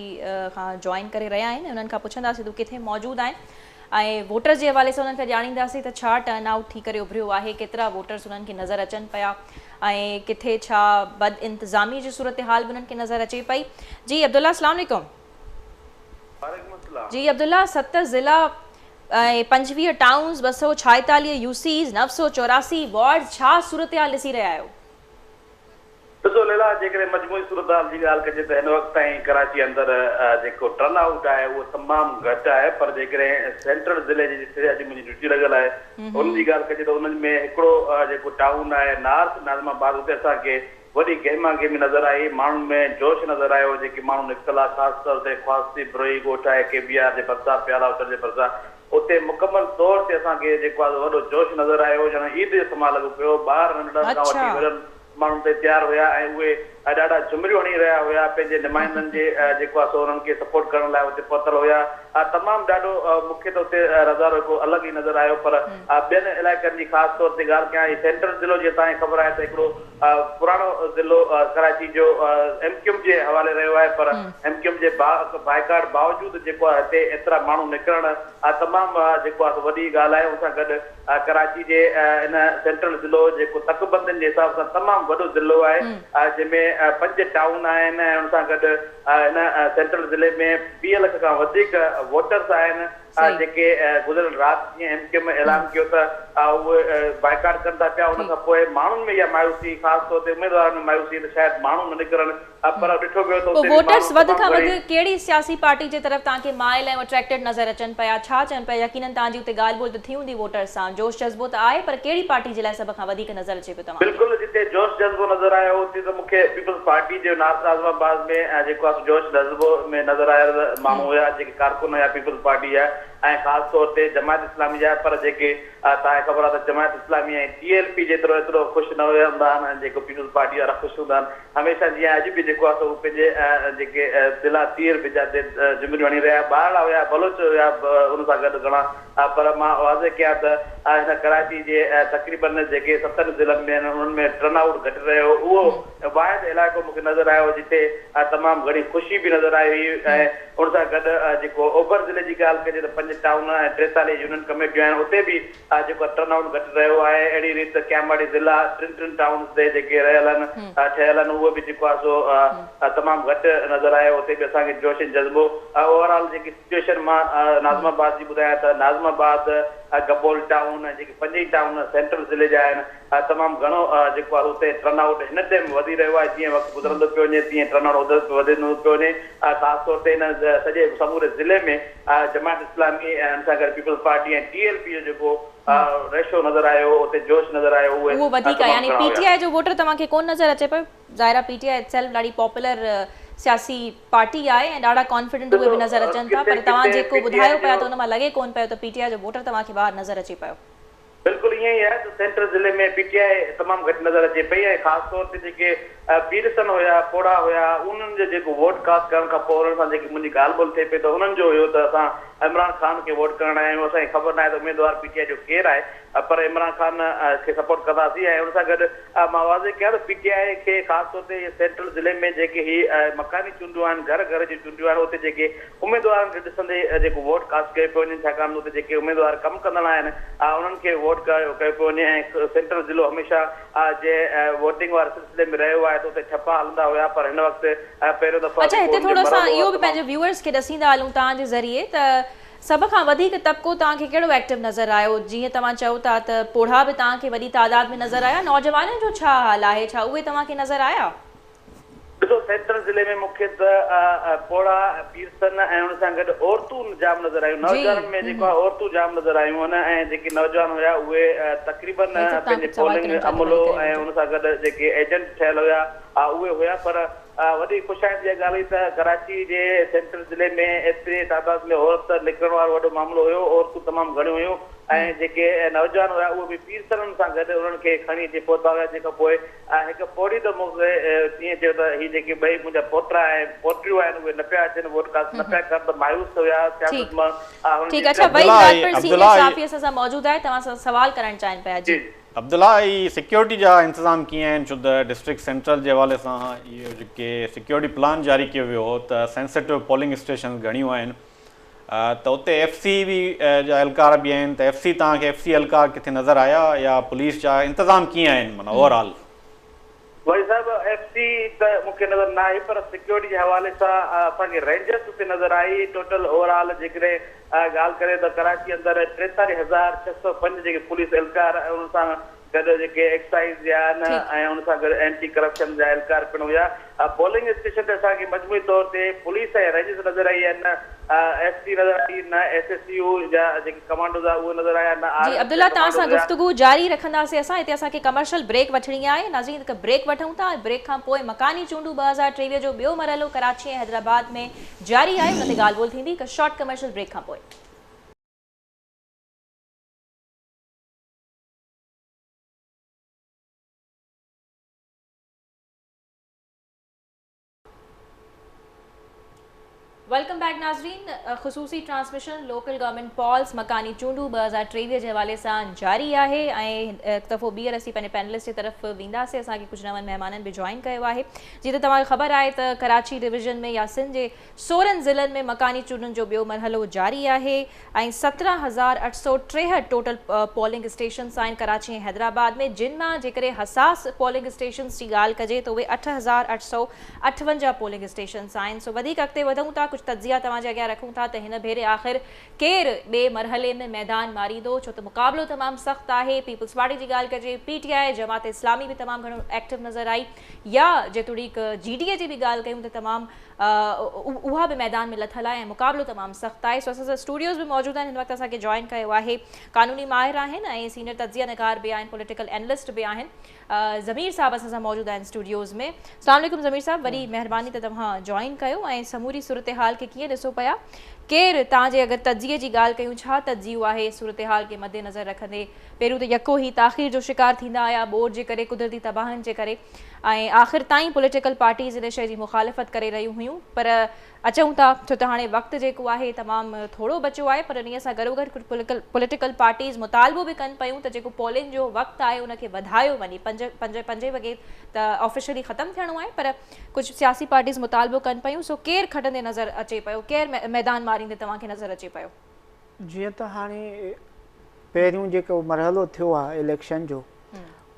کان جوائن ڪري رهيا آهن انهن کان پڇنداسين ته هو ڪٿي موجود آهن ۽ ووٽرز جي حوالي سان انهن کان ڄاڻينداسين ته ڇا ٽرن آئوٽ ٿي ڪري اڀريو آهي ڪيترا ووٽرز انهن کي نظر اچن پيا ۽ ڪٿي ڇا بد انتظامي جي صورتحال به انهن کي نظر اچي پئي جي عبدالله السلام عليڪم.
وعليڪم السلام.
جي عبدالله ست ضلعا ۽ 25 ٽائونز، 246 يو سيز، 984 وارڊز، ڇا صورتحال ڏسي رهيا آهيو؟
ڏسو ليلا جيڪڏهن مجموعي صورتحال جي ڳالهه ڪجي ته هن وقت تائين ڪراچي اندر جيڪو ٽرن آئوٽ آهي اهو تمام گهٽ آهي پر جيڪڏهن سينٽرل ضلعي جي جتي اڄ منهنجي ڊيوٽي لڳل آهي ان جي ڳالهه ڪجي ته انهن ۾ هڪڙو جيڪو ٽائون آهي نارٿ ناظم آباد اتي اسان کي وڏي گهما گهمي نظر آئي، ماڻهن ۾ جوش نظر آيو، جيڪي ماڻهو نڪتل آ خاص طور تي خواصي بروهي ڳوٺ آهي ڪي بي آر جي ڀرسان پيالا هوٽل جي ڀرسان اتي مڪمل طور تي اسان کي جيڪو آ وڏو جوش نظر آيو ڄڻ عيد جو سما لڳو پيو هو ٻار ننڍڙن کان وٺي وڏن ماڻهن تائين تيار هيا ۽ اهي ڏاڍا جهمريون هڻي رهيا هيا پنهنجي نمائندن جي جيڪو آ سو انهن کي سپورٽ ڪرڻ لاء اتي پهتل هيا تمام ڏاڍو مون کي ته اتي نظارو هڪ الڳ ئي نظر آيو پر ٻين علائقن جي خاص طور تي ڳالهه ڪيان هي سينٽرل ضلعو جيئن توهان کي خبر آهي ته هڪڙو پراڻو ضلعو ڪراچي جو ايم ڪيو ايم جي حوالي رهيو آهي پر ايم ڪيو ايم جي بائيڪاٽ باوجود جيڪو آهي هتي ايترا ماڻهو نڪرڻ تمام جيڪو آهي سو وڏي ڳالهه آهي ان سان گڏ ڪراچي جي ان سينٽرل ضلعو جيڪو تڪ بندين جي حساب سان تمام وڏو ضلعو آهي جنهن ۾ 5 ٽائون آهن ۽ ان سان گڏ هن سينٽرل ضلعي ۾ 20 لک کان وڌيڪ ووٽرس آهن جيڪي گذريل رات جيئن ايم ڪيو ايم اعلان ڪيو ته اهي بائيڪاٽ ڪن ٿا پيا ان کان پوء ماڻهن ۾ اها مايوسي خاص طور تي اميدوارن ۾ مايوسي ته شايد ماڻهو نه نڪرن پر ڏٺو ويو ته
پوء
اتي به
ووٽرس
ماڻهو
وڌ
تمام
کان وڌ
گهڻي
ڪهڙي سياسي پارٽي جي طرف توهان کي مائل ۽ اٽريڪٽيڊ نظر اچن پيا ڇا چون پيا يقينن توهان جي اتي ڳالهه ٻولهه ته ٿي هوندي ووٽرس سان جوش جذبو ته آهي پر ڪهڙي پارٽي جي لاء سڀ کان وڌيڪ نظر اچي پيو توهان کي؟
بلڪل جتي جوش جذبو نظر آيو اتي ته مون کي پيپلز پارٽي جي ناصر اعظم آباد ۾ جيڪو آهي سو جوش جذبو ۾ نظر آيل ماڻهو هيا جيڪي ڪارڪن هيا پيپلز پارٽي جا ۽ خاص طور تي جماعت اسلامي جا پر جيڪي توهان کي خبر آهي ته Jamaat Islami ۽ T L P جيترو ايترو خوش نه هوندا آهن ۽ جيڪو پيپلز پارٽي وارا خوش هوندا آهن هميشه جيئن اڄ به جيڪو آهي سو هو پنهنجي جيڪي دلا تير به جاتي جهمريون هڻي رهيا ٻارڙا هيا بلوچ هيا ان سان گڏ گهڻا پر مان واضح ڪيان ته هن ڪراچي جي تقريبن جيڪي ستن ضلعن ۾ آهن انهن ۾ ٽرن آئوٽ گهٽ رهيو اهو واحد علائقو مون کي نظر آيو جتي تمام گهڻي خوشي به نظر آئي هئي ۽ ان سان گڏ جيڪو اوڀر ضلعي جي ڳالهه ڪجي ته 5 ٽائون ۽ 43 يونين ڪميٽيون آهن اتي به جيڪو ٽرن آئوٽ گهٽ رهيو آهي. اهڙي ريت ڪياماڙي ضلع 3 ٽائونز تي جيڪي رهيل آهن ٺهيل آهن اهي به جيڪو آهي سو تمام گهٽ نظر آيو. اتي به اسان کي جوش ۽ جذبو اوور آل جيڪي سچوئيشن مان ناظم آباد جي ٻڌايان ته ناظم آباد، گبول ٽائون ۽ جيڪي 5 ئي ٽائون سينٽرل ضلعي جا آهن تمام گهڻو جيڪو آهي اتي ٽرن آئوٽ هن ٽائيم وڌي رهيو آهي. جيئن وقت گذرندو پيو وڃي تيئن ٽرن آئوٽ وڌندو پيو وڃي. خاص طور تي هن سڄي سموري ضلعي ۾ جماعت اسلامي ۽ ان سان گڏ پيپلز پارٽي ۽ TLP جو جيڪو ريشو نظر آيو اتي جوش نظر آيو
اهو وڌيڪ آهي. يعني PTI جو ووٽر توهان کي ڪونه نظر اچي پيو؟ ظاهر آهي PTI itself ڏاڍي پاپولر سياسي پارٽي آهي ۽ ڏاڍا ڪانفيڊنٽ اهي به نظر اچن ٿا، پر توهان جيڪو ٻڌايو پيا ته ان مان لڳي ڪونه پيو ته PTI جو ووٽر توهان کي ٻاهر نظر اچي پيو.
بلڪل ائين ئي آهي ته سينٽرل ضلعي ۾ PTI تمام گهٽ نظر اچي پئي ۽ خاص طور تي جيڪي پيرسن هيا، پوڙها هيا، انهن جو جيڪو ووٽ ڪاسٽ ڪرڻ کان پوء انهن سان جيڪي منهنجي ڳالهه ٻولهه ٿئي پئي ته انهن جو هيو ته اسان عمران خان کي ووٽ ڪرڻ آيا آهيون، اسان کي خبر ناهي ته اميدوار PTI جو ڪير آهي پر عمران خان کي سپورٽ ڪنداسين. ۽ ان سان گڏ مان واضح ڪيان ته PTI کي خاص طور تي سينٽرل ضلعي ۾ جيڪي هي مڪاني چونڊون آهن، گهر گهر جون چونڊيون آهن، اتي جيڪي اميدوارن کي ڏسندي جيڪو ووٽ ڪاسٽ ڪيو پيو وڃي، ڇاڪاڻ ته اتي جيڪي اميدوار ڪم ڪندڙ آهن انهن کي ووٽ ڪيو پيو وڃي ۽ سينٽرل ضلعو هميشه جنهن ووٽنگ واري سلسلي ۾ رهيو آهي ته اتي ٺپا هلندا هيا پر هن وقت پهريون دفعو
اڇا
جيڪو
هتي
ان جو
ٿورو اسان
مرحلو
اهو
آهي
به
تمام
پنهنجي ويوئرز کي ڏسيندا هلون توهان جي ذريعي ته سڀ کان وڌيڪ طبقو توهان کي ڪهڙو ايڪٽو نظر آيو؟ جيئن توهان چئو ٿا ته پوڙها به توهان کي وڏي تعداد ۾ نظر آيا، نوجوانن جو ڇا حال آهي؟ ڇا اهي توهان کي نظر آيا؟
ڏسو سينٽرل ضلعي ۾ مون کي ته پوڙها، پيرسن ۽ ان سان گڏ عورتون جام نظر آيون.
جي
نوجوانن ۾ جيڪو آهي عورتون جام نظر آيون آهن ۽ جيڪي نوجوان هيا اهي تقريبن
وحيد صاحب توهان
پنهنجي
ڪجهه سوال
پولنگ
ڪرڻ چاهيو ته
عملو
ڀلي ڪري
۽
وٺو.
ان سان گڏ جيڪي ايجنٽ ٺهيل هيا اهي هيا. پر وڏي خوش آئند اها ڳالهه هئي ته ڪراچي جي سينٽرل ضلعي ۾ ايتري تعداد ۾ عورت نڪرڻ وارو وڏو معاملو هيو. عورتون تمام گهڻيون هيون ۽ جيڪي نوجوان هيا اهي به پيرسنن سان گڏ انهن کي کڻي اچي پهتا هيا. جنهن کان پوء هڪ پوڙهي ته مون کي ائين چيو ته هي جيڪي ٻئي منهنجا پوٽا ۽ پوٽيون آهن اهي نه پيا اچن، ووٽ ڪاسٽ نه پيا ڪن ته مايوس هيا
ٺيڪ
سياست مان هنن
ٺيڪ
جي
اڇا وحيد
عبدالله
راڄپر سينيئر
عبدالله
صحافي اسان سان موجود آهي توهان سان سوال ڪرڻ چاهين پيا
جي
جي.
عبدالله هي سيڪيورٽي جا انتظام ڪيئن آهن ڇو ته ڊسٽرڪٽ سينٽرل جي حوالي سان اهو جيڪي سيڪيورٽي پلان جاري ڪيو ويو هو ته سينسيٽو پولنگ اسٽيشنز گهڻيون آهن ته اتي ايف سي به جا اهلڪار به آهن ته ايف سي توهان کي ايف سي اهلڪار ڪٿي نظر آيا يا پوليس جا انتظام ڪيئن آهن معنيٰ اوور آل؟
وحيد صاحب ايف سي ته مون کي نظر نه آئي پر سيڪيورٽي جي حوالي سان اسان کي رينجرز اتي نظر آئي. ٽوٽل اوور آل جيڪڏهن ڳالهه ڪري ته ڪراچي اندر 43,605 جيڪي پوليس اهلڪار ۽ ان سان گڏ جيڪي ايڪسائيز جا آهن
ٺيڪ.
۽ ان سان گڏ اينٽي ڪرپشن جا اهلڪار پڻ هيا. پولنگ اسٽيشن تي اسان کي مجموعي طور تي پوليس ۽ رينجرز نظر آئي آهي نه ايف سي نظر آئي نه ايس ايس يو جا جيڪي ڪمانڊوز آ اهي نظر آيا نه
جي
آر ايم جا
عبدالله توهان
ڪمانڊوز
سان
هيا.
گفتگو جاري رکنداسين اسان هتي اسان کي ڪمرشل بريڪ وٺڻي آهي ناظرين هڪ بريڪ وٺون ٿا ۽ بريڪ کان پوء مڪاني چونڊون 2023 جو ٻيو مرحلو ڪراچي ۽ حيدرآباد ۾ جاري آهي ان تي ڳالهه ٻولهه ٿيندي هڪ شارٽ ڪمرشل بريڪ کان پوء. Welcome back ناظرين خصوصي ٽرانسميشن لوڪل گورنمينٽ پالز مڪاني چونڊون 2023 جي حوالي سان جاري آهي ۽ هڪ دفعو ٻيهر اسين پنهنجي پينلسٽ جي طرف وينداسين. اسان کي ڪجهه نون مهمانن به جوائن ڪيو آهي. جيئن ته توهان کي خبر آهي ته ڪراچي ڊويزن ۾ يا سنڌ جي 16 ضلعن ۾ مڪاني چونڊن جو ٻيو مرحلو جاري آهي ۽ 17,863 ٽوٽل پولنگ اسٽيشنز آهن ڪراچي ۽ حيدرآباد ۾، جن مان جيڪڏهن حساس پولنگ اسٽيشنز جي ڳالهه ڪجي ته اهي 8,858 پولنگ اسٽيشنز آهن. سو وڌيڪ اڳتي وڌون ٿا، ڪجهه تجزيا توهان جي اڳيان رکون ٿا ته هن ڀيري آخر ڪير ٻئي مرحلي ۾ ميدان ماريندو، ڇو ته مقابلو تمام سخت آهي. پيپلز پارٽي جي ڳالهه ڪجي، پي ٽي آء، جماعت اسلامي به تمام گهڻو ايڪٽو نظر آئي، يا جيتوڻيڪ جي ڊي اي جي به ڳالهه ڪيون ته تمام اها به ميدان ۾ لٿل آهي ۽ مقابلو تمام سخت آهي. سو اسان سان اسٽوڊيوز به موجود آهن. هن وقت اسان کي جوائن ڪيو آهي قانوني ماهر آهن ۽ سينيئر تجزيه نگار به آهن، پوليٽيڪل اينلسٽ به آهن، ضمير صاحب اسان سان موجود آهن اسٽوڊيوز ۾. السلام عليڪم ضمير صاحب، وڏي مهرباني ته توهان جوائن ڪيو ۽ سموري صورتحال کي ڪيئن ڏسو پيا؟ ڪير توهان جي اگر تجزيي جي ڳالهه ڪيون، ڇا تجزيو آهي صورتحال کي مد نظر رکندي؟ پهريون ته يڪو هي تاخير جو شڪار ٿيندا آيا ٻوڏ جي ڪري، قدرتي تباهين جي ڪري، ۽ آخر تائين پوليٽيڪل پارٽيز ان شيء جي مخالفت ڪري رهيون هيون، پر اچون ٿا ڇو ته هاڻي وقت جيڪو آهي تمام ٿورو بچيو آهي، پر انهيء سان گڏوگڏ ڪجهه پوليٽيڪل پارٽيز مطالبو به ڪن پيون ته جيڪو پولنگ جو وقت آهي ان کي وڌايو وڃي. 5 وڳي ته آفيشلي ختم ٿيڻو آهي، پر ڪجهه سياسي پارٽيز مطالبو ڪن پيون. سو ڪير کٽندي نظر اچي پيو، ڪير ميدان ماريندي توهان کي نظر اچي پيو؟
جيئن ته هاڻي پهريون جيڪو مرحلو ٿيو آهي اليڪشن جو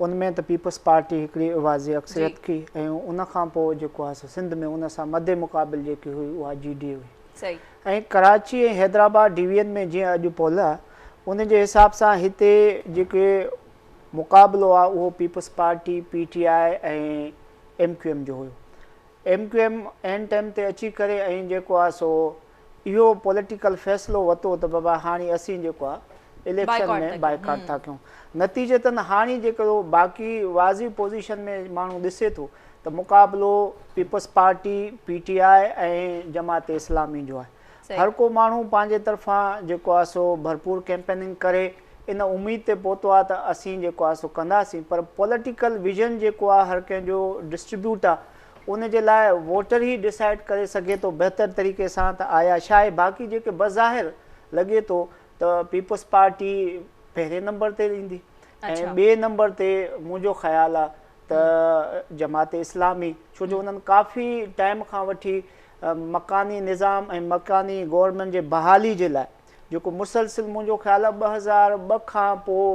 ان ۾ ته پيپلز پارٽي هڪڙي واضح اڪثريت ڪئي ۽ ان کان پوء جيڪو آهي سو سنڌ ۾ ان سان مد مقابل جيڪي هئي اها جي ڊي اي هئي ۽ ڪراچي ۽ حيدرآباد ڊويزن ۾ جيئن اڄ پول آهي ان جي حساب سان هتي جيڪي مقابلو آهي اهو peoples party, P T I ۽ M Q M جو هيو. ايم ڪيو ايم عين ٽائيم تي اچي ڪري ۽ جيڪو آهي سو اهو پوليٽيڪل فيصلو وتو ته بابا هاڻي اسين جيڪو آهي اليڪشن ۾ بائيڪاٽ ٿا ڪيون. نتيجتن هاڻي جيڪو باقي واضح پوزيشن ۾ ماڻهو ڏسي ٿو ته مقابلو peoples party, P T I ۽ Jamaat Islami جو آهي. هر ڪو ماڻهو پنهنجي طرفان جيڪو آهي سو ڀرپور ڪيمپيننگ ڪري ان اميد تي پهتو آهي ته اسين جيڪو آهي سو ڪنداسين پر پوليٽيڪل ويزن جيڪو آهي هر ڪنهن جو ڊسٽريبيوٽ آهي ان جي لاء ووٽر ئي ڊسائيڊ ڪري سگهي ٿو بهتر طريقي سان ته آيا ڇا آهي باقي جيڪي بظاهر لڳي ٿو ته پيپلز پارٽي پهرين نمبر تي ايندي ۽ ٻئي نمبر تي منهنجو خيال آهي ته جماعت اسلامي ڇو جو انهن ڪافي ٽائيم کان وٺي مڪاني نظام ۽ مڪاني گورنمينٽ جي بحالي جي لاء جيڪو مسلسل منهنجو خيال آهي 2002 کان پوء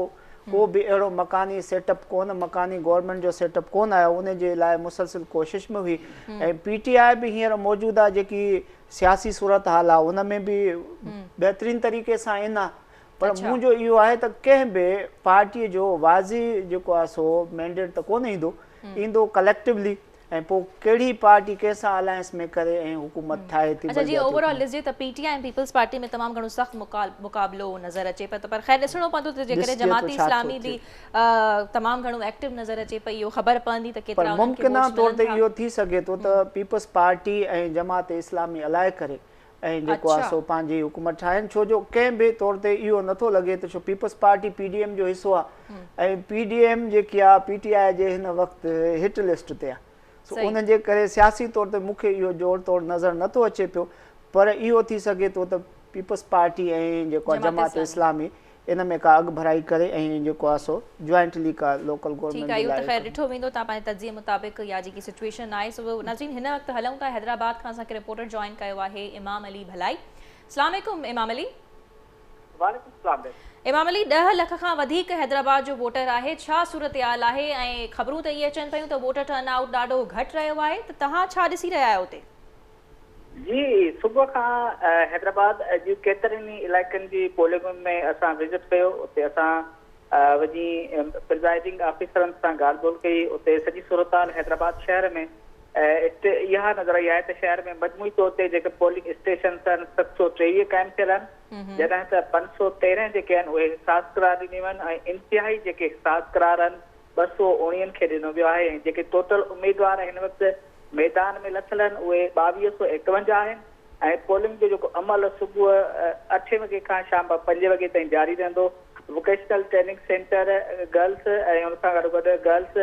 ڪو به اهڙو مڪاني سيٽ اپ ڪونه مڪاني گورنمينٽ جو سيٽ اپ ڪونه آيو ان جي لاء مسلسل ڪوشش ۾ هئي ۽ پي ٽي آء به هينئر موجوده جيڪي سياسي صورتحال آهي ان ۾ به بهترين طريقي سان ان آهي پر منهنجو اهو آهي ته ڪنهن به پارٽي جو واضح جيڪو آهي سو مينڊيٽ ته ڪونه ايندو ايندو ڪليڪٽولي ۽ پوء ڪهڙي پارٽي ڪنهن سان الائنس ۾ ڪري ۽ حڪومت ٺاهي ٿي.
اڇا جي اوور آل ڏسجي ته پي ٽي آء ۽ پيپلز پارٽي ۾ تمام گهڻو سخت مقابلو نظر اچي پيو پر خير ڏسڻو پوندو ته جيڪڏهن جماعت اسلامي به تمام گهڻو ايڪٽو نظر اچي پئي اهو خبر پوندي ته
ڪيترا انهن کي ووٽس ملن ٿا. پر ممڪنه طور تي اهو ٿي سگهي ٿو ته پيپلز پارٽي ۽ جماعت اسلامي الائي ڪري ۽ جيڪو آهي سو پنهنجي حڪومت ٺاهين ڇو جو ڪنهن به طور تي اهو نٿو لڳي ته ڇو peoples party P D M جو حصو آهي ۽ پي ڊي ايم جيڪي آهي پي ٽي آء جي هن وقت هٽ لسٽ تي آهي سو ان جي ڪري سياسي طور تي مون کي اهو جوڙ توڙ نظر نٿو اچي پيو پر اهو ٿي سگهي ٿو ته پيپلز پارٽي ۽ جيڪو آهي جماعت اسلامي ان ۾ ڪا اڳڀرائي ڪري ۽ جيڪو آهي سو جوائنٽلي ڪا لوڪل
گورنمينٽ جي لاء. ٺيڪ آهي اهو ته خير ڏٺو ويندو توهان پنهنجي تجزيي مطابق يا جيڪي سچوئيشن آهي سو ناظرين هن وقت هلون ٿا حيدرآباد کان اسان کي رپورٽر جوائن ڪيو آهي امام علي ڀلائي السلام عليڪم امام علي.
وعليڪم السلام بيگم.
امام علي 10 لک کان وڌيڪ حيدرآباد جو ووٽر آهي ڇا صورتحال آهي ۽ خبرون ته اهي اچن پيون ته ووٽر ٽرن آئوٽ ڏاڍو گهٽ رهيو آهي ته توهان ڇا ڏسي رهيا آهيو اتي؟
جي صبح کان حيدرآباد جي ڪيترن ئي علائقن جي پولنگن ۾ اسان وزٽ ڪيو اتي اسان وڃي پرزائيڊنگ آفيسرن سان ڳالهه ٻولهه ڪئي اتي سڄي صورتحال حيدرآباد شهر ۾ اها نظر آئي آهي ته شهر ۾ مجموعي طور تي جيڪي پولنگ اسٽيشنس آهن 723 قائم ٿيل آهن جڏهن ته 513 جيڪي آهن اهي حساس قرار ڏنيون ويون آهن ۽ انتهائي جيڪي حساس قرار آهن 219 کي ڏنو ويو آهي ۽ جيڪي ٽوٽل اميدوار هن وقت ميدان ۾ لٿل آهن اهي 2251 آهن ۽ پولنگ جو جيڪو عمل صبح اٺين وڳي کان شام پنجين وڳي تائين جاري رهندو. ووڪيشنل ٽريننگ سينٽر گرلس ۽ ان سان گڏوگڏ girls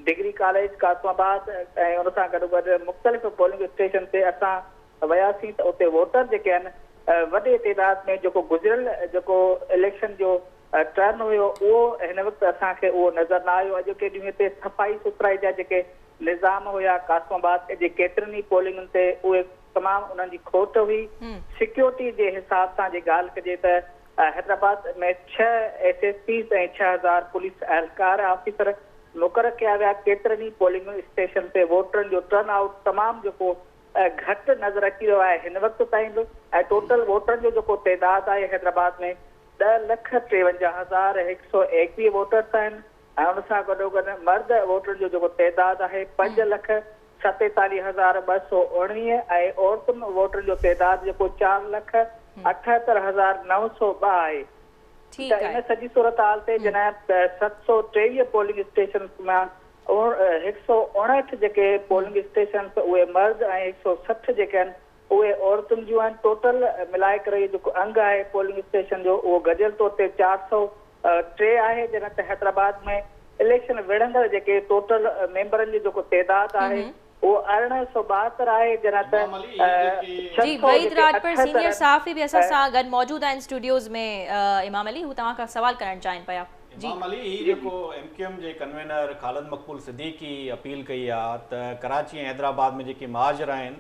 degree college Qasimabad ۽ ان سان گڏوگڏ مختلف پولنگ اسٽيشن تي اسان وياسين ته اتي ووٽر جيڪي آهن وڏي تعداد ۾ جيڪو گذريل جيڪو اليڪشن جو ٽرن هيو اهو هن وقت اسان کي اهو نظر نه آيو اڄوڪي ڏينهن تي صفائي سٿرائي جا جيڪي نظام هيا قاسم آباد جي ڪيترن ئي پولنگن تي اهي تمام انهن جي کوٽ هئي سيڪيورٽي جي حساب سان جي ڳالهه ڪجي ته Hyderabad ۾ 6 S S Ps ۽ 6000 police اهلڪار آفيسر مقرر ڪيا ويا ڪيترن ئي پولنگ اسٽيشن تي ووٽرن جو ٽرن آئوٽ تمام جيڪو گهٽ نظر اچي رهيو آهي هن وقت تائين به ۽ ٽوٽل ووٽرن جو جيڪو تعداد آهي حيدرآباد ۾ 10,53,121 ووٽرس آهن ۽ ان سان گڏوگڏ مرد ووٽرن جو جيڪو تعداد آهي 5,47,219 ۽ عورتن ووٽرن جو تعداد جيڪو 4,78,902 آهي ته ان سڄي صورتحال تي جڏهن 723 پولنگ اسٽيشنز مان 159 جيڪي پولنگ اسٽيشنز اهي مرد ۽ 160 جيڪي آهن اهي عورتن جون آهن، ٽوٽل ملائي ڪري اهو جيڪو انگ آهي پولنگ اسٽيشن جو اهو گڏيل طور تي 403 آهي، جڏهن ته حيدرآباد ۾ اليڪشن وڙهندڙ جيڪي ٽوٽل ميمبرن جو جيڪو تعداد آهي اهو 1872 آهي، جڏهن ته
جي
600
وحيد
جيڪي
راڄپر
78
سينيئر
آهن.
صحافي به اسان سان گڏ موجود آهن اسٽوڊيوز ۾ امام علي هو توهان کان سوال ڪرڻ چاهين پيا جي.
امام علي هي جيڪو ايم ڪيو ايم جي ڪنوينر خالد مقبول صديقي اپيل ڪئي آ ته ڪراچي ۽ حيدرآباد ۾ جيڪي مهاجر آهن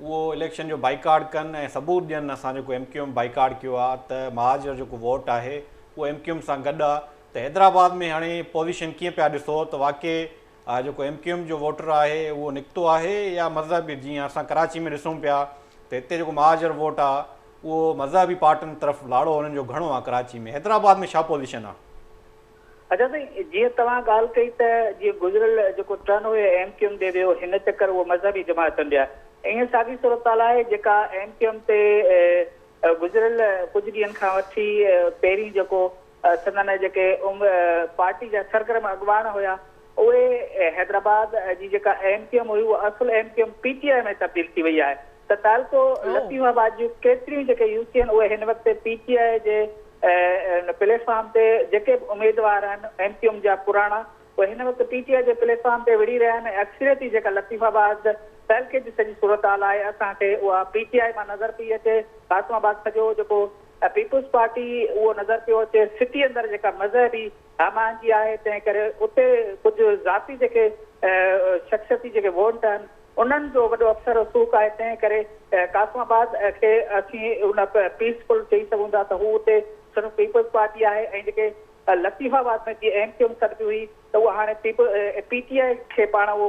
اهو اليڪشن جو بائيڪاٽ ڪن ۽ ثبوت ڏين اسان جيڪو ايم ڪيو ايم بائيڪاٽ ڪيو آ ته مهاجر جيڪو ووٽ آهي اهو ايم ڪيو ايم سان گڏ آ ته حيدرآباد ۾ هاڻي پوزيشن ڪيئن پيا ڏسو ته واقعي جيڪو ايم ڪيو ايم جو ووٽر آهي اهو نڪتو آهي يا مذهبي جيئن اسان ڪراچي ۾ ڏسون پيا ته هتي جيڪو مهاجر ووٽ آ اهو مذهبي پارٽين طرف لاڙو انهن جو گهڻو آ ڪراچي ۾ حيدرآباد ۾ ڇا پوزيشن آ؟
اچا سائين جيئن توهان ڳالهه ڪئي ته جيئن گذريل جيڪو ٽرن هيو ايم ڪيو ايم ڏي ويو هن چڪر اهو مذهبي جماعتن ڏي آهي ائين ساڳي صورتحال آهي جيڪا ايم ڪيو ايم تي گذريل ڪجهه ڏينهن کان وٺي پهرين جيڪو سندن جيڪي پارٽي جا سرگرم اڳواڻ هيا اهي حيدرآباد جي جيڪا ايم ڪيو ايم هئي اها اصل M Q M P T I ۾ تبديل ٿي وئي آهي ته تعلقو لطيف آباد جون ڪيتريون جيڪي يو سي آهن اهي هن وقت پي ٽي آء جي ان پليٽ فارم تي جيڪي به اميدوار آهن ايم ڪيو ايم جا پراڻا اهي هن وقت پي ٽي آء جي پليٽ فارم تي وڙهي رهيا آهن ۽ اڪثريتي جيڪا لطيف آباد تعلقي جي سڄي صورتحال آهي اسان کي اها پي ٽي آء مان نظر پئي اچي. قاسم آباد سڄو جيڪو پيپلز پارٽي اهو نظر پيو اچي. سٽي اندر جيڪا مذهبي هم آهنگي آهي تنهن ڪري اتي ڪجهه ذاتي جيڪي شخصيتي جيڪي ووٽ آهن انهن جو وڏو اثر رسوخ آهي تنهن ڪري قاسم آباد کي اسين ان پيس فل چئي سگهون ٿا ته هو اتي صرف پيپلز پارٽي آهي ۽ جيڪي لطيف آباد ۾ جيئن ايم ڪيو ايم سڏبي هئي ته اها هاڻي پي ٽي آء کي پاڻ اهو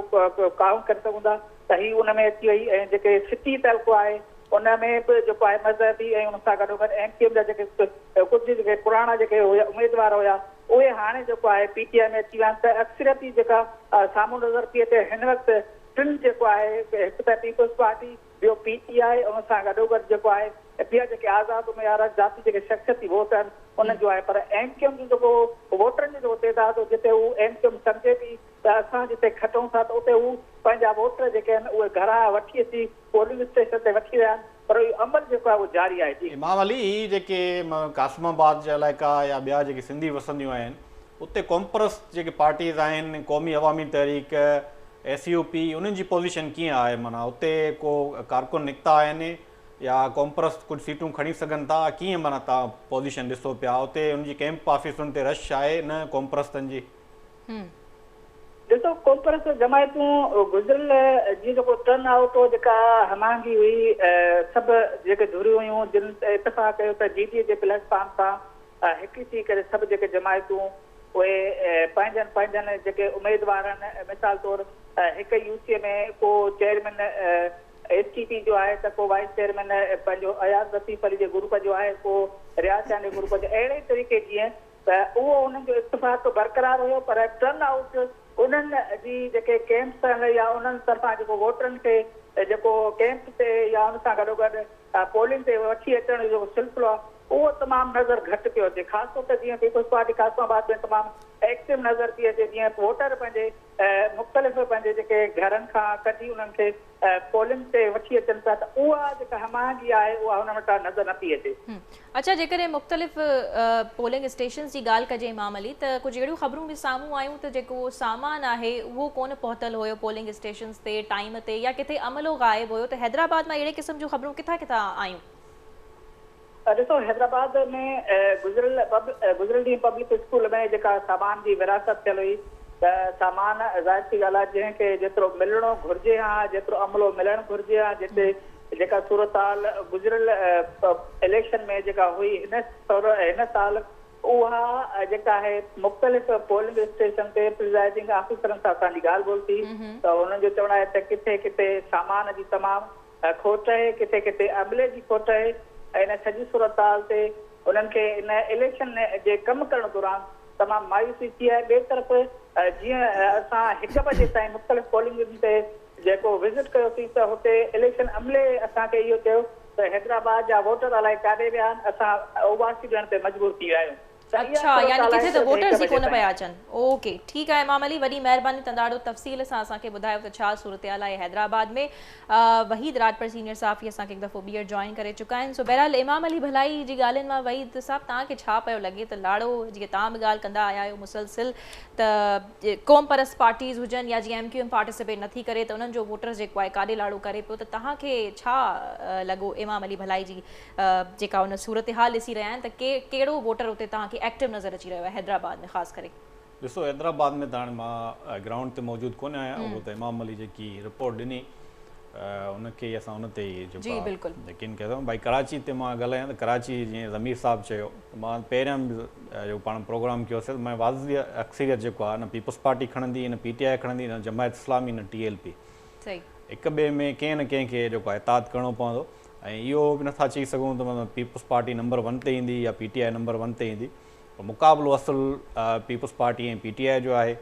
ڪائونٽ ڪري سگهون ٿا ته هي ان ۾ اچي وئي ۽ جيڪي سٽي تعلقو آهي ان ۾ به جيڪو آهي مذهبي ۽ ان سان گڏوگڏ ايم ڪيو ايم جا جيڪي ڪجهه جيڪي پراڻا جيڪي هيا اميدوار هيا اهي هاڻي جيڪو آهي پي ٽي آء ۾ اچي ويا آهن ته اڪثريتي جيڪا سامهون نظر پئي اچي هن وقت ٽن جيڪو آهي هڪ ته پيپلز پارٽي ٻيو پي ٽي آء ان سان گڏوگڏ جيڪو آهي ٻيا جيڪي آزاد اميدوار ذاتي جيڪي شخصيتي ووٽ آهن انهن جو آهي پر ايم ڪيو ايم جو جيڪو ووٽرن جو جيڪو تعداد هو جتي هو ايم ڪيو ايم سمجهي پئي ته اسان جتي کٽون ٿا ته اتي هو پنهنجا ووٽر جيڪي آهن اهي گهران وٺي اچي پولنگ اسٽيشن تي وٺي ويا آهن پر اهو عمل جيڪو آهي اهو جاري آهي جي.
امام علي هي جيڪي قاسم آباد جا علائقا يا ٻيا جيڪي سنڌي وسنديون آهن اتي قومپرست جيڪي پارٽيز آهن قومي عوامي تحريڪ ايس يو پي انهن جي پوزيشن ڪيئن آهي معنيٰ اتي ڪو ڪارڪن نڪتا آهن يا قومپرست ڪجهه سيٽون کڻي سگهن ٿا ڪيئن معنيٰ توهان پوزيشن ڏسو پيا اتي ان جي ڪئمپ آفيسن تي رش آهي نه قومپرستن جي.
ڏسو قومپرست جماعتون گذريل جيئن جيڪو ٽرن آئوٽ هو جيڪا هم آهنگي هئي سڀ جيڪي ڌريون هيون جن اتفاق ڪيو ته جي ڊي اي جي پليٽ فارم تان هڪ ٿي ڪري سڀ جيڪي جماعتون اهي پنهنجن پنهنجن جيڪي اميدوارن مثال طور هڪ يو سي ۾ ڪو چيئرمين ايس ٽي پي جو آهي ته ڪو وائيس چيئرمين پنهنجو اياز لطيف علي جي گروپ جو آهي ڪو رياض شاهه جي گروپ جو اهڙي طريقي جيئن ته اهو انهن جو اتفاق برقرار هيو پر ٽرن آئوٽ انهن جي جيڪي ڪيمپس آهن يا انهن طرفان جيڪو ووٽرن کي جيڪو ڪيمپ تي يا ان سان گڏوگڏ پولنگ تي وٺي اچڻ جو جيڪو سلسلو آهي اهو تمام نظر گهٽ پيو اچي خاص طور تي جيئن پيپلز پارٽي قاسم آباد ۾ تمام ايڪٽو نظر پئي اچي جيئن ووٽر پنهنجي مختلف پنهنجي جيڪي گهرن کان ڪڍي انهن کي پولنگ تي وٺي اچن پيا ته اها جيڪا هم آهنگي آهي اها هن وٽان نظر نه پئي اچي.
اڇا جيڪڏهن مختلف پولنگ اسٽيشنز جي ڳالهه ڪجي امام علي ته ڪجهه اهڙيون خبرون به سامهون آيون ته جيڪو سامان آهي اهو ڪونه پهتل هيو پولنگ اسٽيشنز تي ٽائيم تي يا ڪٿي عملو غائب هيو ته حيدرآباد مان اهڙي قسم جون خبرون ڪٿان ڪٿان آيون؟
ڏسو حيدرآباد ۾ گذريل گذريل ڏينهن پبلڪ اسڪول ۾ جيڪا سامان جي ورهاست ٿيل هئي ته سامان ظاهر سي ڳالهه آهي جنهن کي جيترو ملڻو گهرجي ها جيترو عملو ملڻ گهرجي ها جتي جيڪا صورتحال گذريل اليڪشن ۾ جيڪا هئي هن هن سال اها جيڪا آهي مختلف پولنگ اسٽيشن تي پرزائيڊنگ آفيسرن سان اسان جي ڳالهه ٻولهه ٿي ته انهن جو چوڻ آهي ته ڪٿي ڪٿي سامان جي تمام کوٽ آهي ڪٿي ڪٿي عملي جي کوٽ آهي ۽ ان سڄي صورتحال تي انهن کي ان اليڪشن جي ڪم ڪرڻ دوران تمام مايوسي ٿي آهي ٻئي طرف جيئن اسان هڪ بجي تائين مختلف پولنگ تي جيڪو وزٽ ڪيوسين ته هتي اليڪشن عملي اسان کي اهو چيو ته حيدرآباد جا ووٽر الائي ڪاڏي ويا آهن اسان اوٻاسي ڏيڻ تي مجبور ٿي ويا آهيون ته اها
اڇا يعني
صورتحال
ڪٿي
آهي
ته
صرف هڪ
ووٽرز ئي
بجي
ڪونه
تائين.
پيا اچن اوڪي ٺيڪ آهي امام علي وڏي مهرباني توهان ڏاڍو تفصيل سان اسان کي ٻڌايو ته ڇا صورتحال آهي حيدرآباد ۾ وحيد راڄپر سينيئر صحافي اسان کي هڪ دفعو ٻيهر جوائن ڪري چڪا آهن سو بهرحال امام علي ڀلائي جي ڳالهين مان وحيد صاحب توهان کي ڇا پيو لڳي ته لاڙو جيئن توهان به ڳالهه ڪندا آيا آهيو مسلسل ته قوم پرست پارٽيز هجن يا جيئن ايم ڪيو ايم پارٽيسپيٽ نٿي ڪري ته انهن جو ووٽر جيڪو آهي ڪاڏي لاڙو ڪري پيو ته توهان کي ڇا لڳو امام علي ڀلائي جي جيڪا ان صورتحال ڏسي رهيا آهن ته ڪهڙو ووٽر اتي توهان کي ايڪٽو نظر اچي رهيو آهي حيدرآباد ۾ خاص ڪري.
ڏسو حيدرآباد ۾ ته هاڻي مان گرائونڊ تي موجود ڪونه آهيان اهو ته امام علي جيڪي رپورٽ ڏني ان کي ئي اسان ان تي ئي جيڪو آ يقين ڪيو ڀائي ڪراچي تي مان ڳالهايان ته ڪراچي جيئن ضمير صاحب چيو ته مان پهريان به جو پاڻ پروگرام ڪيوسي ته مان واضح اڪثريت جيڪو آ نه پيپلز پارٽي کڻندي نه پي ٽي آء کڻندي نه جماعت اسلامي نه ٽي ايل پي هڪ ٻئي ۾ ڪنهن نه ڪنهن کي جيڪو آ اتحاد ڪرڻو پوندو ۽ اهو به نٿا چئي سگهون ته مطلب پيپلز پارٽي نمبر ون تي ايندي يا P T I number one تي ايندي پر مقابلو اصل پيپلز پارٽي ۽ پي ٽي آء جو آهي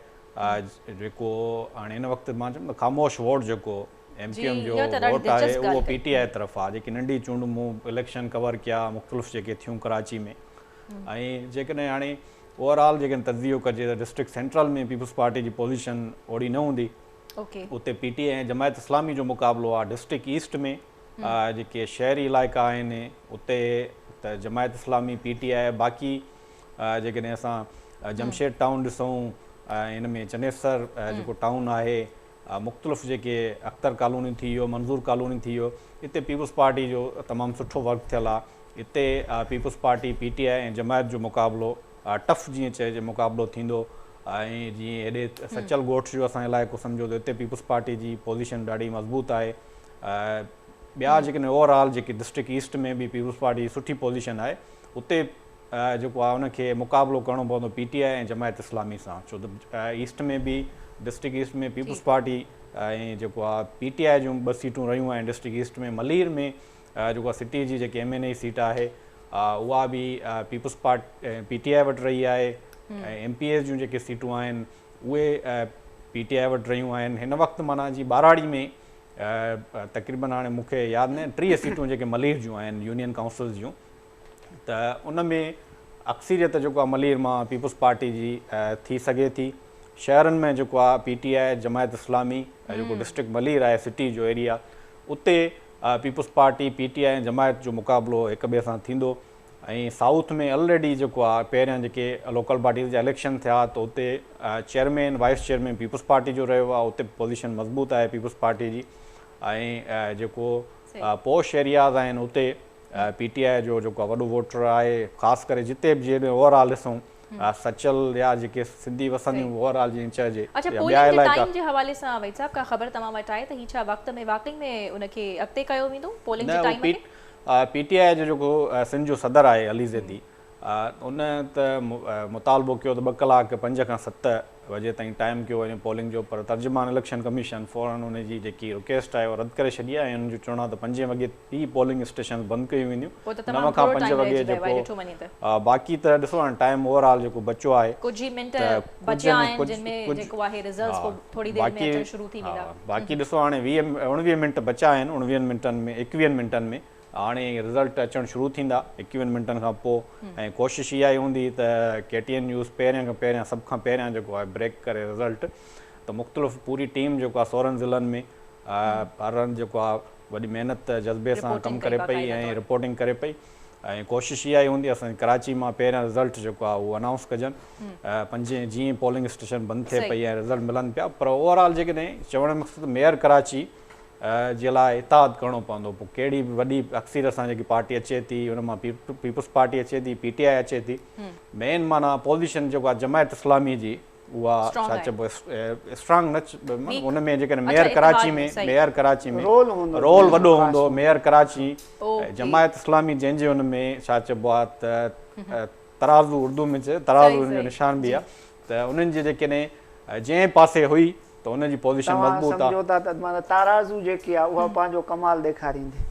جيڪو هاڻي هن وقت مان چوندم ته خاموش ووٽ جيڪو ايم ڪيو ايم جو ووٽ آهي اهو پي ٽي آء طرف آهي جيڪي ننڍي چونڊ مون اليڪشن ڪور ڪيا مختلف جيڪي ٿيون ڪراچي ۾ ۽ جيڪڏهن هاڻي اوور آل جيڪڏهن تجزيو ڪجي ته ڊسٽرڪٽ سينٽرل ۾ پيپلز پارٽي جي پوزيشن اوڙي نه هوندي اتي پي ٽي آء ۽ جماعت اسلامي جو مقابلو آهي ڊسٽرڪٽ ايسٽ ۾ جيڪي شهري علائقا آهن اتي ته جماعت اسلامي پي ٽي آء باقي جيڪڏهن اسان جمشيد ٽائون ڏسون ۽ ان ۾ چنيسر جيڪو ٽائون آهي مختلف جيڪي اختر ڪالوني ٿي ويو منظور ڪالوني ٿي ويو اتي پيپلز پارٽي جو تمام سٺو ورڪ ٿيل آهي اتي پيپلز پارٽي پي ٽي آء ۽ جماعت جو مقابلو ٽف جيئن چئجي مقابلو ٿيندو ۽ جيئن هيڏي سچل ڳوٺ جو اسان علائقو سمجهو ته اتي پيپلز پارٽي جي پوزيشن ڏاڍي مضبوط آهي ٻيا جيڪڏهن اوور آل جيڪي ڊسٽرڪٽ ايسٽ ۾ به پيپلز پارٽي جي سٺي پوزيشن آهي اتي جيڪو آهي ان کي مقابلو ڪرڻو پوندو پي ٽي آء ۽ جماعت اسلامي سان ڇو ته ايسٽ ۾ به ڊسٽرڪٽ ايسٽ ۾ پيپلز پارٽي ۽ جيڪو آهي پي ٽي آء جون ٻه سيٽون رهيون آهن ڊسٽرڪٽ ايسٽ ۾ ملير ۾ جيڪو آهي سٽي جي جيڪي ايم اين اي سيٽ آهي اها به پيپلز پارٽي پي ٽي آء وٽ رهي آهي ۽ ايم پي ايز جون جيڪي سيٽون آهن اهي پي ٽي آء وٽ رهيون آهن هن وقت معنيٰ جي ٻهراڙي ۾ تقريبن هاڻي مون کي ياد نه 30 سيٽون جيڪي ملير جون آهن يونين ڪائونسلز جون ته ان ۾ اڪثريت جيڪو آهي ملير مان پيپلز پارٽي جي ٿي سگهي ٿي شهرن ۾ جيڪو آهي پي ٽي آء جماعت اسلامي جيڪو ڊسٽرڪٽ ملير آهي سٽي جو ايريا اتي پيپلز پارٽي پي ٽي آء ۽ جماعت جو مقابلو هڪ ٻئي سان ٿيندو ۽ سائوٿ ۾ الريڊي جيڪو آهي پهريان جيڪي لوڪل باڊيز جا اليڪشن ٿيا ته اتي chairman vice chairman peoples party جو رهيو آهي اتي پوزيشن مضبوط آهي پيپلز پارٽي جي ۽ جيڪو پوش ايرياز آهن اتي پي ٽي آء جو جيڪو وڏو ووٽر آهي خاص ڪري جتي به جيئن اوور آل ڏسون سچل يا جيڪي سنڌي وسنديون اوور آل جيئن چئجي
اڇا پولنگ جي ٽائيم جي حوالي سان وحيد صاحب ڪا خبر توهان وٽ آهي ته هي ڇا وقت ۾ واقعي ۾ ان کي اڳتي ڪيو ويندو پولنگ جي ٽائيم کي؟
پي ٽي آء جو جيڪو سنڌ جو صدر آهي علي زيدي ان ته مطالبو ڪيو ته 2 ڪلاڪ 5 کان 7 وڄي تائين ٽائيم ڪيو وڃي پولنگ جو پر ترجمان اليڪشن ڪميشن فورن ان جي جيڪي رڪويسٽ آهي اها رد ڪري ڇڏي آهي ۽ ان جو چوڻ آهي ته پنجين وڳي ئي پولنگ اسٽيشنز بند ڪيون وينديون 9 کان 5 وڳي جيڪو باقي ته ڏسو هاڻي ٽائيم اوور آل جيڪو بچيو آهي
ڪجهه ئي منٽ بچيا آهن جن ۾ جيڪو آهي رزلٽس پوء ٿوري دير ۾ اچڻ شروع ٿي ويندا.
باقي ڏسو هاڻي 20 19 منٽ بچيا آهن 19 منٽن ۾ 21 منٽن ۾ هاڻي رزلٽ اچڻ شروع ٿيندا ايڪويهن منٽن کان پوء ۽ ڪوشش اها ئي هوندي ته ڪي ٽي اين نيوز پهريان کان پهريان سڀ کان پهريان جيڪو آهي بريڪ ڪري رزلٽ ته مختلف پوري ٽيم جيڪو آهي 16 ضلعن ۾ هر هنڌ جيڪو آهي وڏي محنت جذبي سان ڪم ڪري پئي ۽ رپورٽنگ ڪري پئي ۽ ڪوشش اها ئي هوندي اسان ڪراچي مان پهريان رزلٽ جيڪو آهي اهو انائونس ڪجن پنجين جيئن پولنگ اسٽيشن بند ٿئي پئي ۽ رزلٽ ملن پيا پر اوور آل جيڪڏهن چوڻ جو مقصد ميئر ڪراچي جي لاء اتحاد ڪرڻو پوندو پوء ڪهڙي به وڏي اڪثريت سان جيڪي پارٽي اچي ٿي ان مان پيپلز پارٽي اچي ٿي پي ٽي آء اچي ٿي مين معنيٰ پوزيشن جيڪو آهي جماعت اسلامي جي اها ڇا چئبو اسٽرانگ نه ان ۾ جيڪڏهن mayor Karachi ۾ mayor Karachi ۾ role وڏو هوندو ميئر ڪراچي جماعت اسلامي جنهن جي ان ۾ ڇا چئبو آهي ته ترازو اردو ۾ چئي ترازو ان جو نشان به آهي ته انهن جي جيڪڏهن جنهن پاسي هئي ته ان جي پوزيشن مضبوط آ.
توهان سمجهو ٿا ته معنيٰ تارازو جيڪي آ اها پنهنجو ڪمال ڏيکاريندي.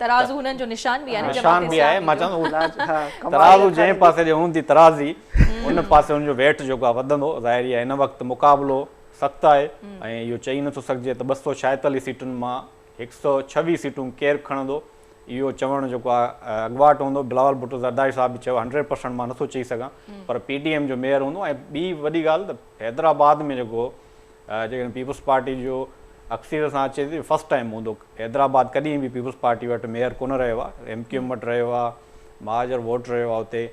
ترازو هنن جو نشان به آهي نه
نشان به آهي مان چوان ٿو ترازو جنهن پاسي ڏي هوندي ترازي ان پاسي ان جو ويٽ جيڪو آ وڌندو ظاهري آ هن وقت مقابلو سخت آهي ۽ اهو چئي نٿو سگهجي ته 246 سيٽن مان 126 سيٽون ڪير کڻندو اهو چوڻ جيڪو آ اڳواٽ هوندو بلاول ڀٽو زرداري صاحب به چيو 100% مان نٿو چئي سگهان پر پي ڊي ايم جو ميئر هوندو ۽ ٻي وڏي ڳالهه ته حيدرآباد ۾ جيڪو جيڪڏهن پيپلز پارٽي جو اڪثريت سان اچي ٿي فرسٽ ٽائيم هوندو حيدرآباد ڪڏهن به پيپلز پارٽي وٽ ميئر ڪونه رهيو آهي ايم ڪيو ايم وٽ رهيو آهي مهاجر ووٽ رهيو آهي اتي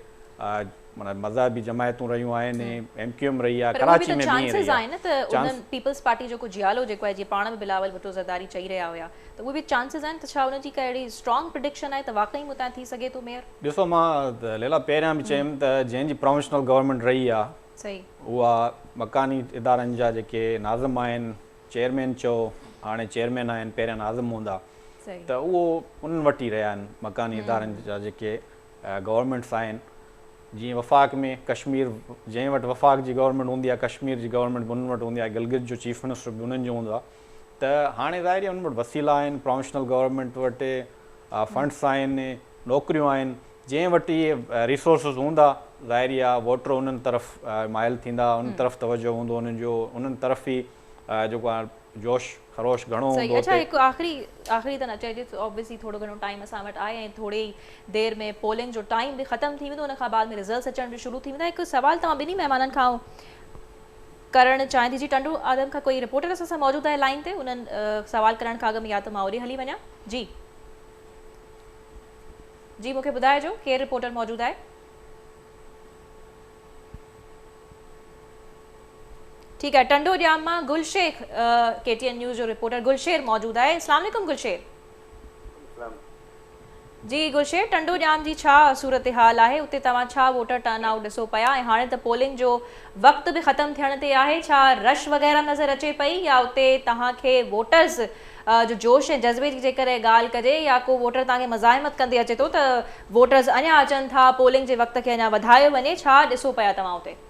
معنيٰ مذهبي جماعتون رهيون آهن ايم ڪيو ايم رهي آهي ڪراچي ۾ به ائين رهي
آهي ته انهن پيپلز پارٽي جيڪو جيالو جيڪو آهي جيئن پاڻ به بلاول ڀٽو زرداري چئي رهيا هيا ته اهي به چانسز آهن ته ڇا انهن جي ڪا اهڙي اسٽرانگ پرڊڪشن آهي ته واقعي متان ٿي سگهي ٿو ميئر؟
ڏسو مان ليلا پهريان به چيم ته جنهن جي پراونشنل گورنمينٽ رهي آهي اها مڪاني ادارن جا جيڪي ناظم آهن، چيئرمين چئو، هاڻي چيئرمين آهن پهريان ناظم هوندا ته اهو انهن وٽ ئي رهيا آهن مڪاني ادارن جا جيڪي گورنمينٽس آهن جيئن وفاق ۾ ڪشمير جنهن وٽ وفاق جي گورنمينٽ هوندي آهي ڪشمير جي گورنمينٽ به انهن وٽ هوندي آهي گلگت جو چيف منسٽر به انهن جو هوندو آهي ته هاڻي ظاهر آهي انهن وٽ وسيلا آهن پراونشنل گورنمينٽ وٽ فنڊس آهن نوڪريون آهن جنهن وٽ اهي ريسورسز هوندا ظاهر آهي ووٽر انهن طرف مائل ٿيندا انهن طرف توجه هوندو انهن جو انهن طرف ئي جيڪو آهي جوش خروش گهڻو
صحيح
هوندو
اڇا
اتي.
هڪ آخري آخري ته نه چئجي آبويسلي ٿورو گهڻو ٽائيم اسان وٽ آهي ۽ ٿوري ئي دير ۾ پولنگ جو ٽائيم به ختم ٿي ويندو ان کان بعد ۾ رزلٽس اچڻ به شروع ٿي ويندا هڪ سوال توهان ٻنهي مهمانن کان ڪرڻ چاهيان ٿي جي ٽنڊو آدم کان ڪوئي رپورٽر اسان سان موجود آهي لائين تي انهن سوال ڪرڻ کان اڳ ۾ يا ته مان اوڏي هلي وڃان جي جي مون کي ٻڌائجو ڪير رپورٽر موجود آهي. ٺيڪ آهي ٽنڊو ڄام مان Gul Sheikh K T N news جو رپورٽر گل شير موجود آهي اسلام عليڪم گل شير. جي گل شير ٽنڊو ڄام جي ڇا صورتحال آهي اتي توهان ڇا ووٽر ٽرن آئوٽ ڏسو پيا ۽ هاڻي ته پولنگ جو وقت به ختم ٿيڻ تي آهي ڇا رش وغيره نظر اچي پئي يا اتي توهان کي ووٽرز جو جوش ۽ جذبي جي جيڪڏهن ڳالهه ڪجي يا ڪو ووٽر توهان کي مزاحمت ڪندي اچي ٿو ته ووٽرز اڃا اچن ٿا پولنگ جي وقت کي اڃا وڌايو وڃي ڇا ڏسو پيا توهان اتي؟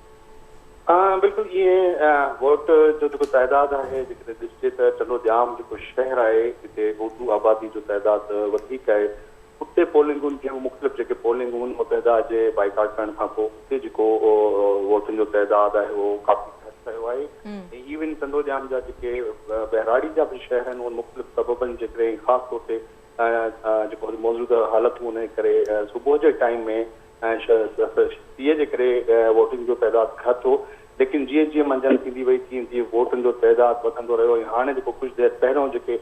بلڪل ائين ووٽ جو جيڪو تعداد آهي جيڪڏهن ڏسجي ته ٽنڊو ڄام جيڪو شهر آهي جتي اردو آبادي جو تعداد وڌيڪ آهي اتي پولنگن جون مختلف جيڪي پولنگون متحده جي بائيڪاٽ ڪرڻ کان پوء اتي جيڪو ووٽن جو تعداد آهي اهو ڪافي گهٽ رهيو آهي ۽ ايون ٽنڊو ڄام جا جيڪي ٻهراڙي جا به شهر آهن اهي مختلف سببن جي ڪري خاص طور تي جيڪو موجوده حالتون ان جي ڪري صبح جي ٽائيم ۾ ۽ سيء جي ڪري ووٽنگ جو تعداد گهٽ هو ليڪن جيئن جيئن منجهند ٿيندي وئي تيئن تيئن ووٽن جو تعداد وڌندو رهيو ۽ هاڻي جيڪو ڪجهه دير پهريون جيڪي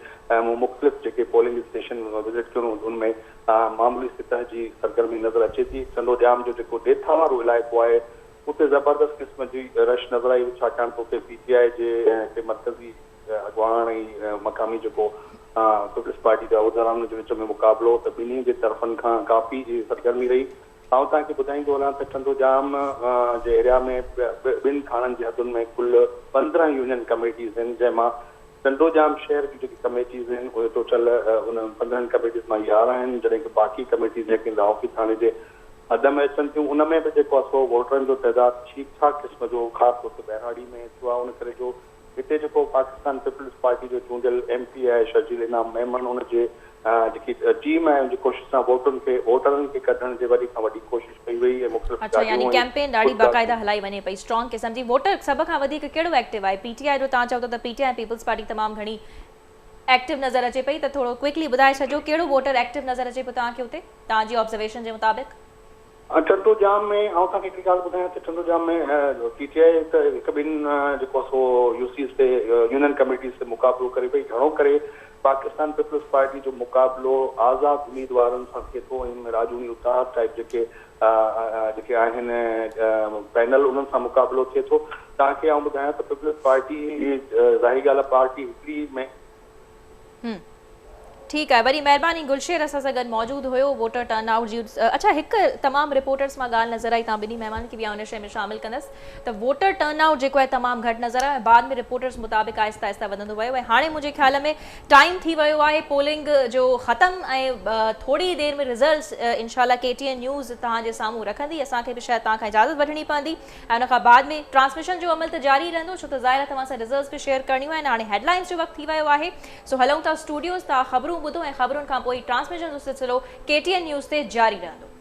مون مختلف جيڪي پولنگ اسٽيشن وزٽ ڪيون ان ۾ معمولي سطح جي سرگرمي نظر اچي ٿي. ٽنڊو ڄام جو جيڪو ڏيٿا وارو علائقو آهي اتي زبردست قسم جي رش نظر آئي ڇاڪاڻ ته اتي پي ٽي آء جي هڪ مرڪزي اڳواڻ ۽ مقامي جيڪو پيپلز پارٽي جا عهديدارن جي وچ ۾ مقابلو ته ٻنهي جي طرفن کان ڪافي سرگرمي رهي. آئون توهان کي ٻڌائيندو هلان ته ٽنڊو ڄام جي ايريا ۾ ٻن ٿاڻن جي حدن ۾ ڪل 15 يونين ڪميٽيز آهن جنهن مان ٽنڊو ڄام شهر جون جيڪي ڪميٽيز آهن اهي ٽوٽل انهن 15 ڪميٽيز مان 11 آهن جڏهن ڪه باقي ڪميٽيز جيڪي لاهوڪي ٿاڻي جي حد ۾ اچن ٿيون ان ۾ به جيڪو آهي سو ووٽرن جو تعداد ٺيڪ ٺاڪ قسم جو خاص طور تي ٻهراڙي ۾ ٿيو آهي ان ڪري جو هتي جيڪو پاڪستان پيپلز پارٽي جو چونڊيل ايم پي آهي شرجيل انعام ميمڻ ان جي جيڪي ٽيم آهي ان جي ڪوشش سان ووٽن کي ووٽرن کي ڪڍڻ جي وڏي کان وڏي ڪوشش ڪئي وئي ۽ مختلف
اڇا يعني
گاڏيون ۽
ڪيمپين ڏاڍي
خود
باقاعده هلائي وڃي پئي اسٽرانگ قسم جي ووٽر سڀ کان وڌيڪ ڪهڙو ايڪٽو آهي پي ٽي آء جو توهان چئو ٿا ته پي ٽي آء ۽ پيپلز پارٽي تمام گهڻي ايڪٽو نظر اچي پئي ته ٿورو ڪوئڪلي ٻڌائي ڇڏجو ڪهڙو ووٽر ايڪٽو نظر اچي پيو توهان کي اتي توهان جي آبزرويشن جي مطابق.
ٽنڊو ڄام ۾ آئون توهان کي هڪڙي ڳالهه ٻڌايان ته ٽنڊو ڄام ۾ پي ٽي آء ته هڪ ٻن جيڪو آهي سو يو سيز تي يونين ڪميٽيز تي مقابلو ڪري پئي گهڻو ڪري پاڪستان پيپلز پارٽي جو مقابلو آزاد اميدوارن سان ٿئي ٿو ۽ ان ۾ راڄوڻي اتحاد ٽائيپ جيڪي جيڪي آهن پينل انهن سان مقابلو ٿئي ٿو توهان کي آئون ٻڌايان ته پيپلز پارٽي ظاهري ڳالهه آهي پارٽي هڪڙي ۾
ٺيڪ آهي وڏي مهرباني گلشير اسان سان گڏ موجود هيو ووٽر ٽرن آئوٽ جي اڇا هڪ تمام رپورٽرس مان ڳالهه نظر آئي توهان ٻنهي مهمانن کي به آئون ان شيء ۾ شامل ڪندس ته ووٽر ٽرن آئوٽ جيڪو آهي تمام گهٽ نظر آيو ۽ بعد ۾ رپورٽرس مطابق آهستي آهستي وڌندو ويو ۽ هاڻي منهنجي خيال ۾ ٽائيم ٿي ويو آهي پولنگ جو ختم ۽ ٿوري ئي دير ۾ رزلٽس انشاء الله ڪي ٽي اين نيوز توهان جي سامهون رکندي اسان کي به شايد توهان کان اجازت وٺڻي پوندي ۽ ان کان بعد ۾ ٽرانسميشن جو عمل ته جاري رهندو ڇو ته ظاهر آهي توهان سان رزلٽس به شيئر ڪرڻيون آهن هاڻي هيڊلائنز جو وقت ٿي ويو آهي سو هلون ٿا اسٽوڊيوز تان خبرون ٻڌو ۽ خبرن کان پوء ٽرانسميشن جو سلسلو ڪي ٽي اين نيوز تي جاري رهندو.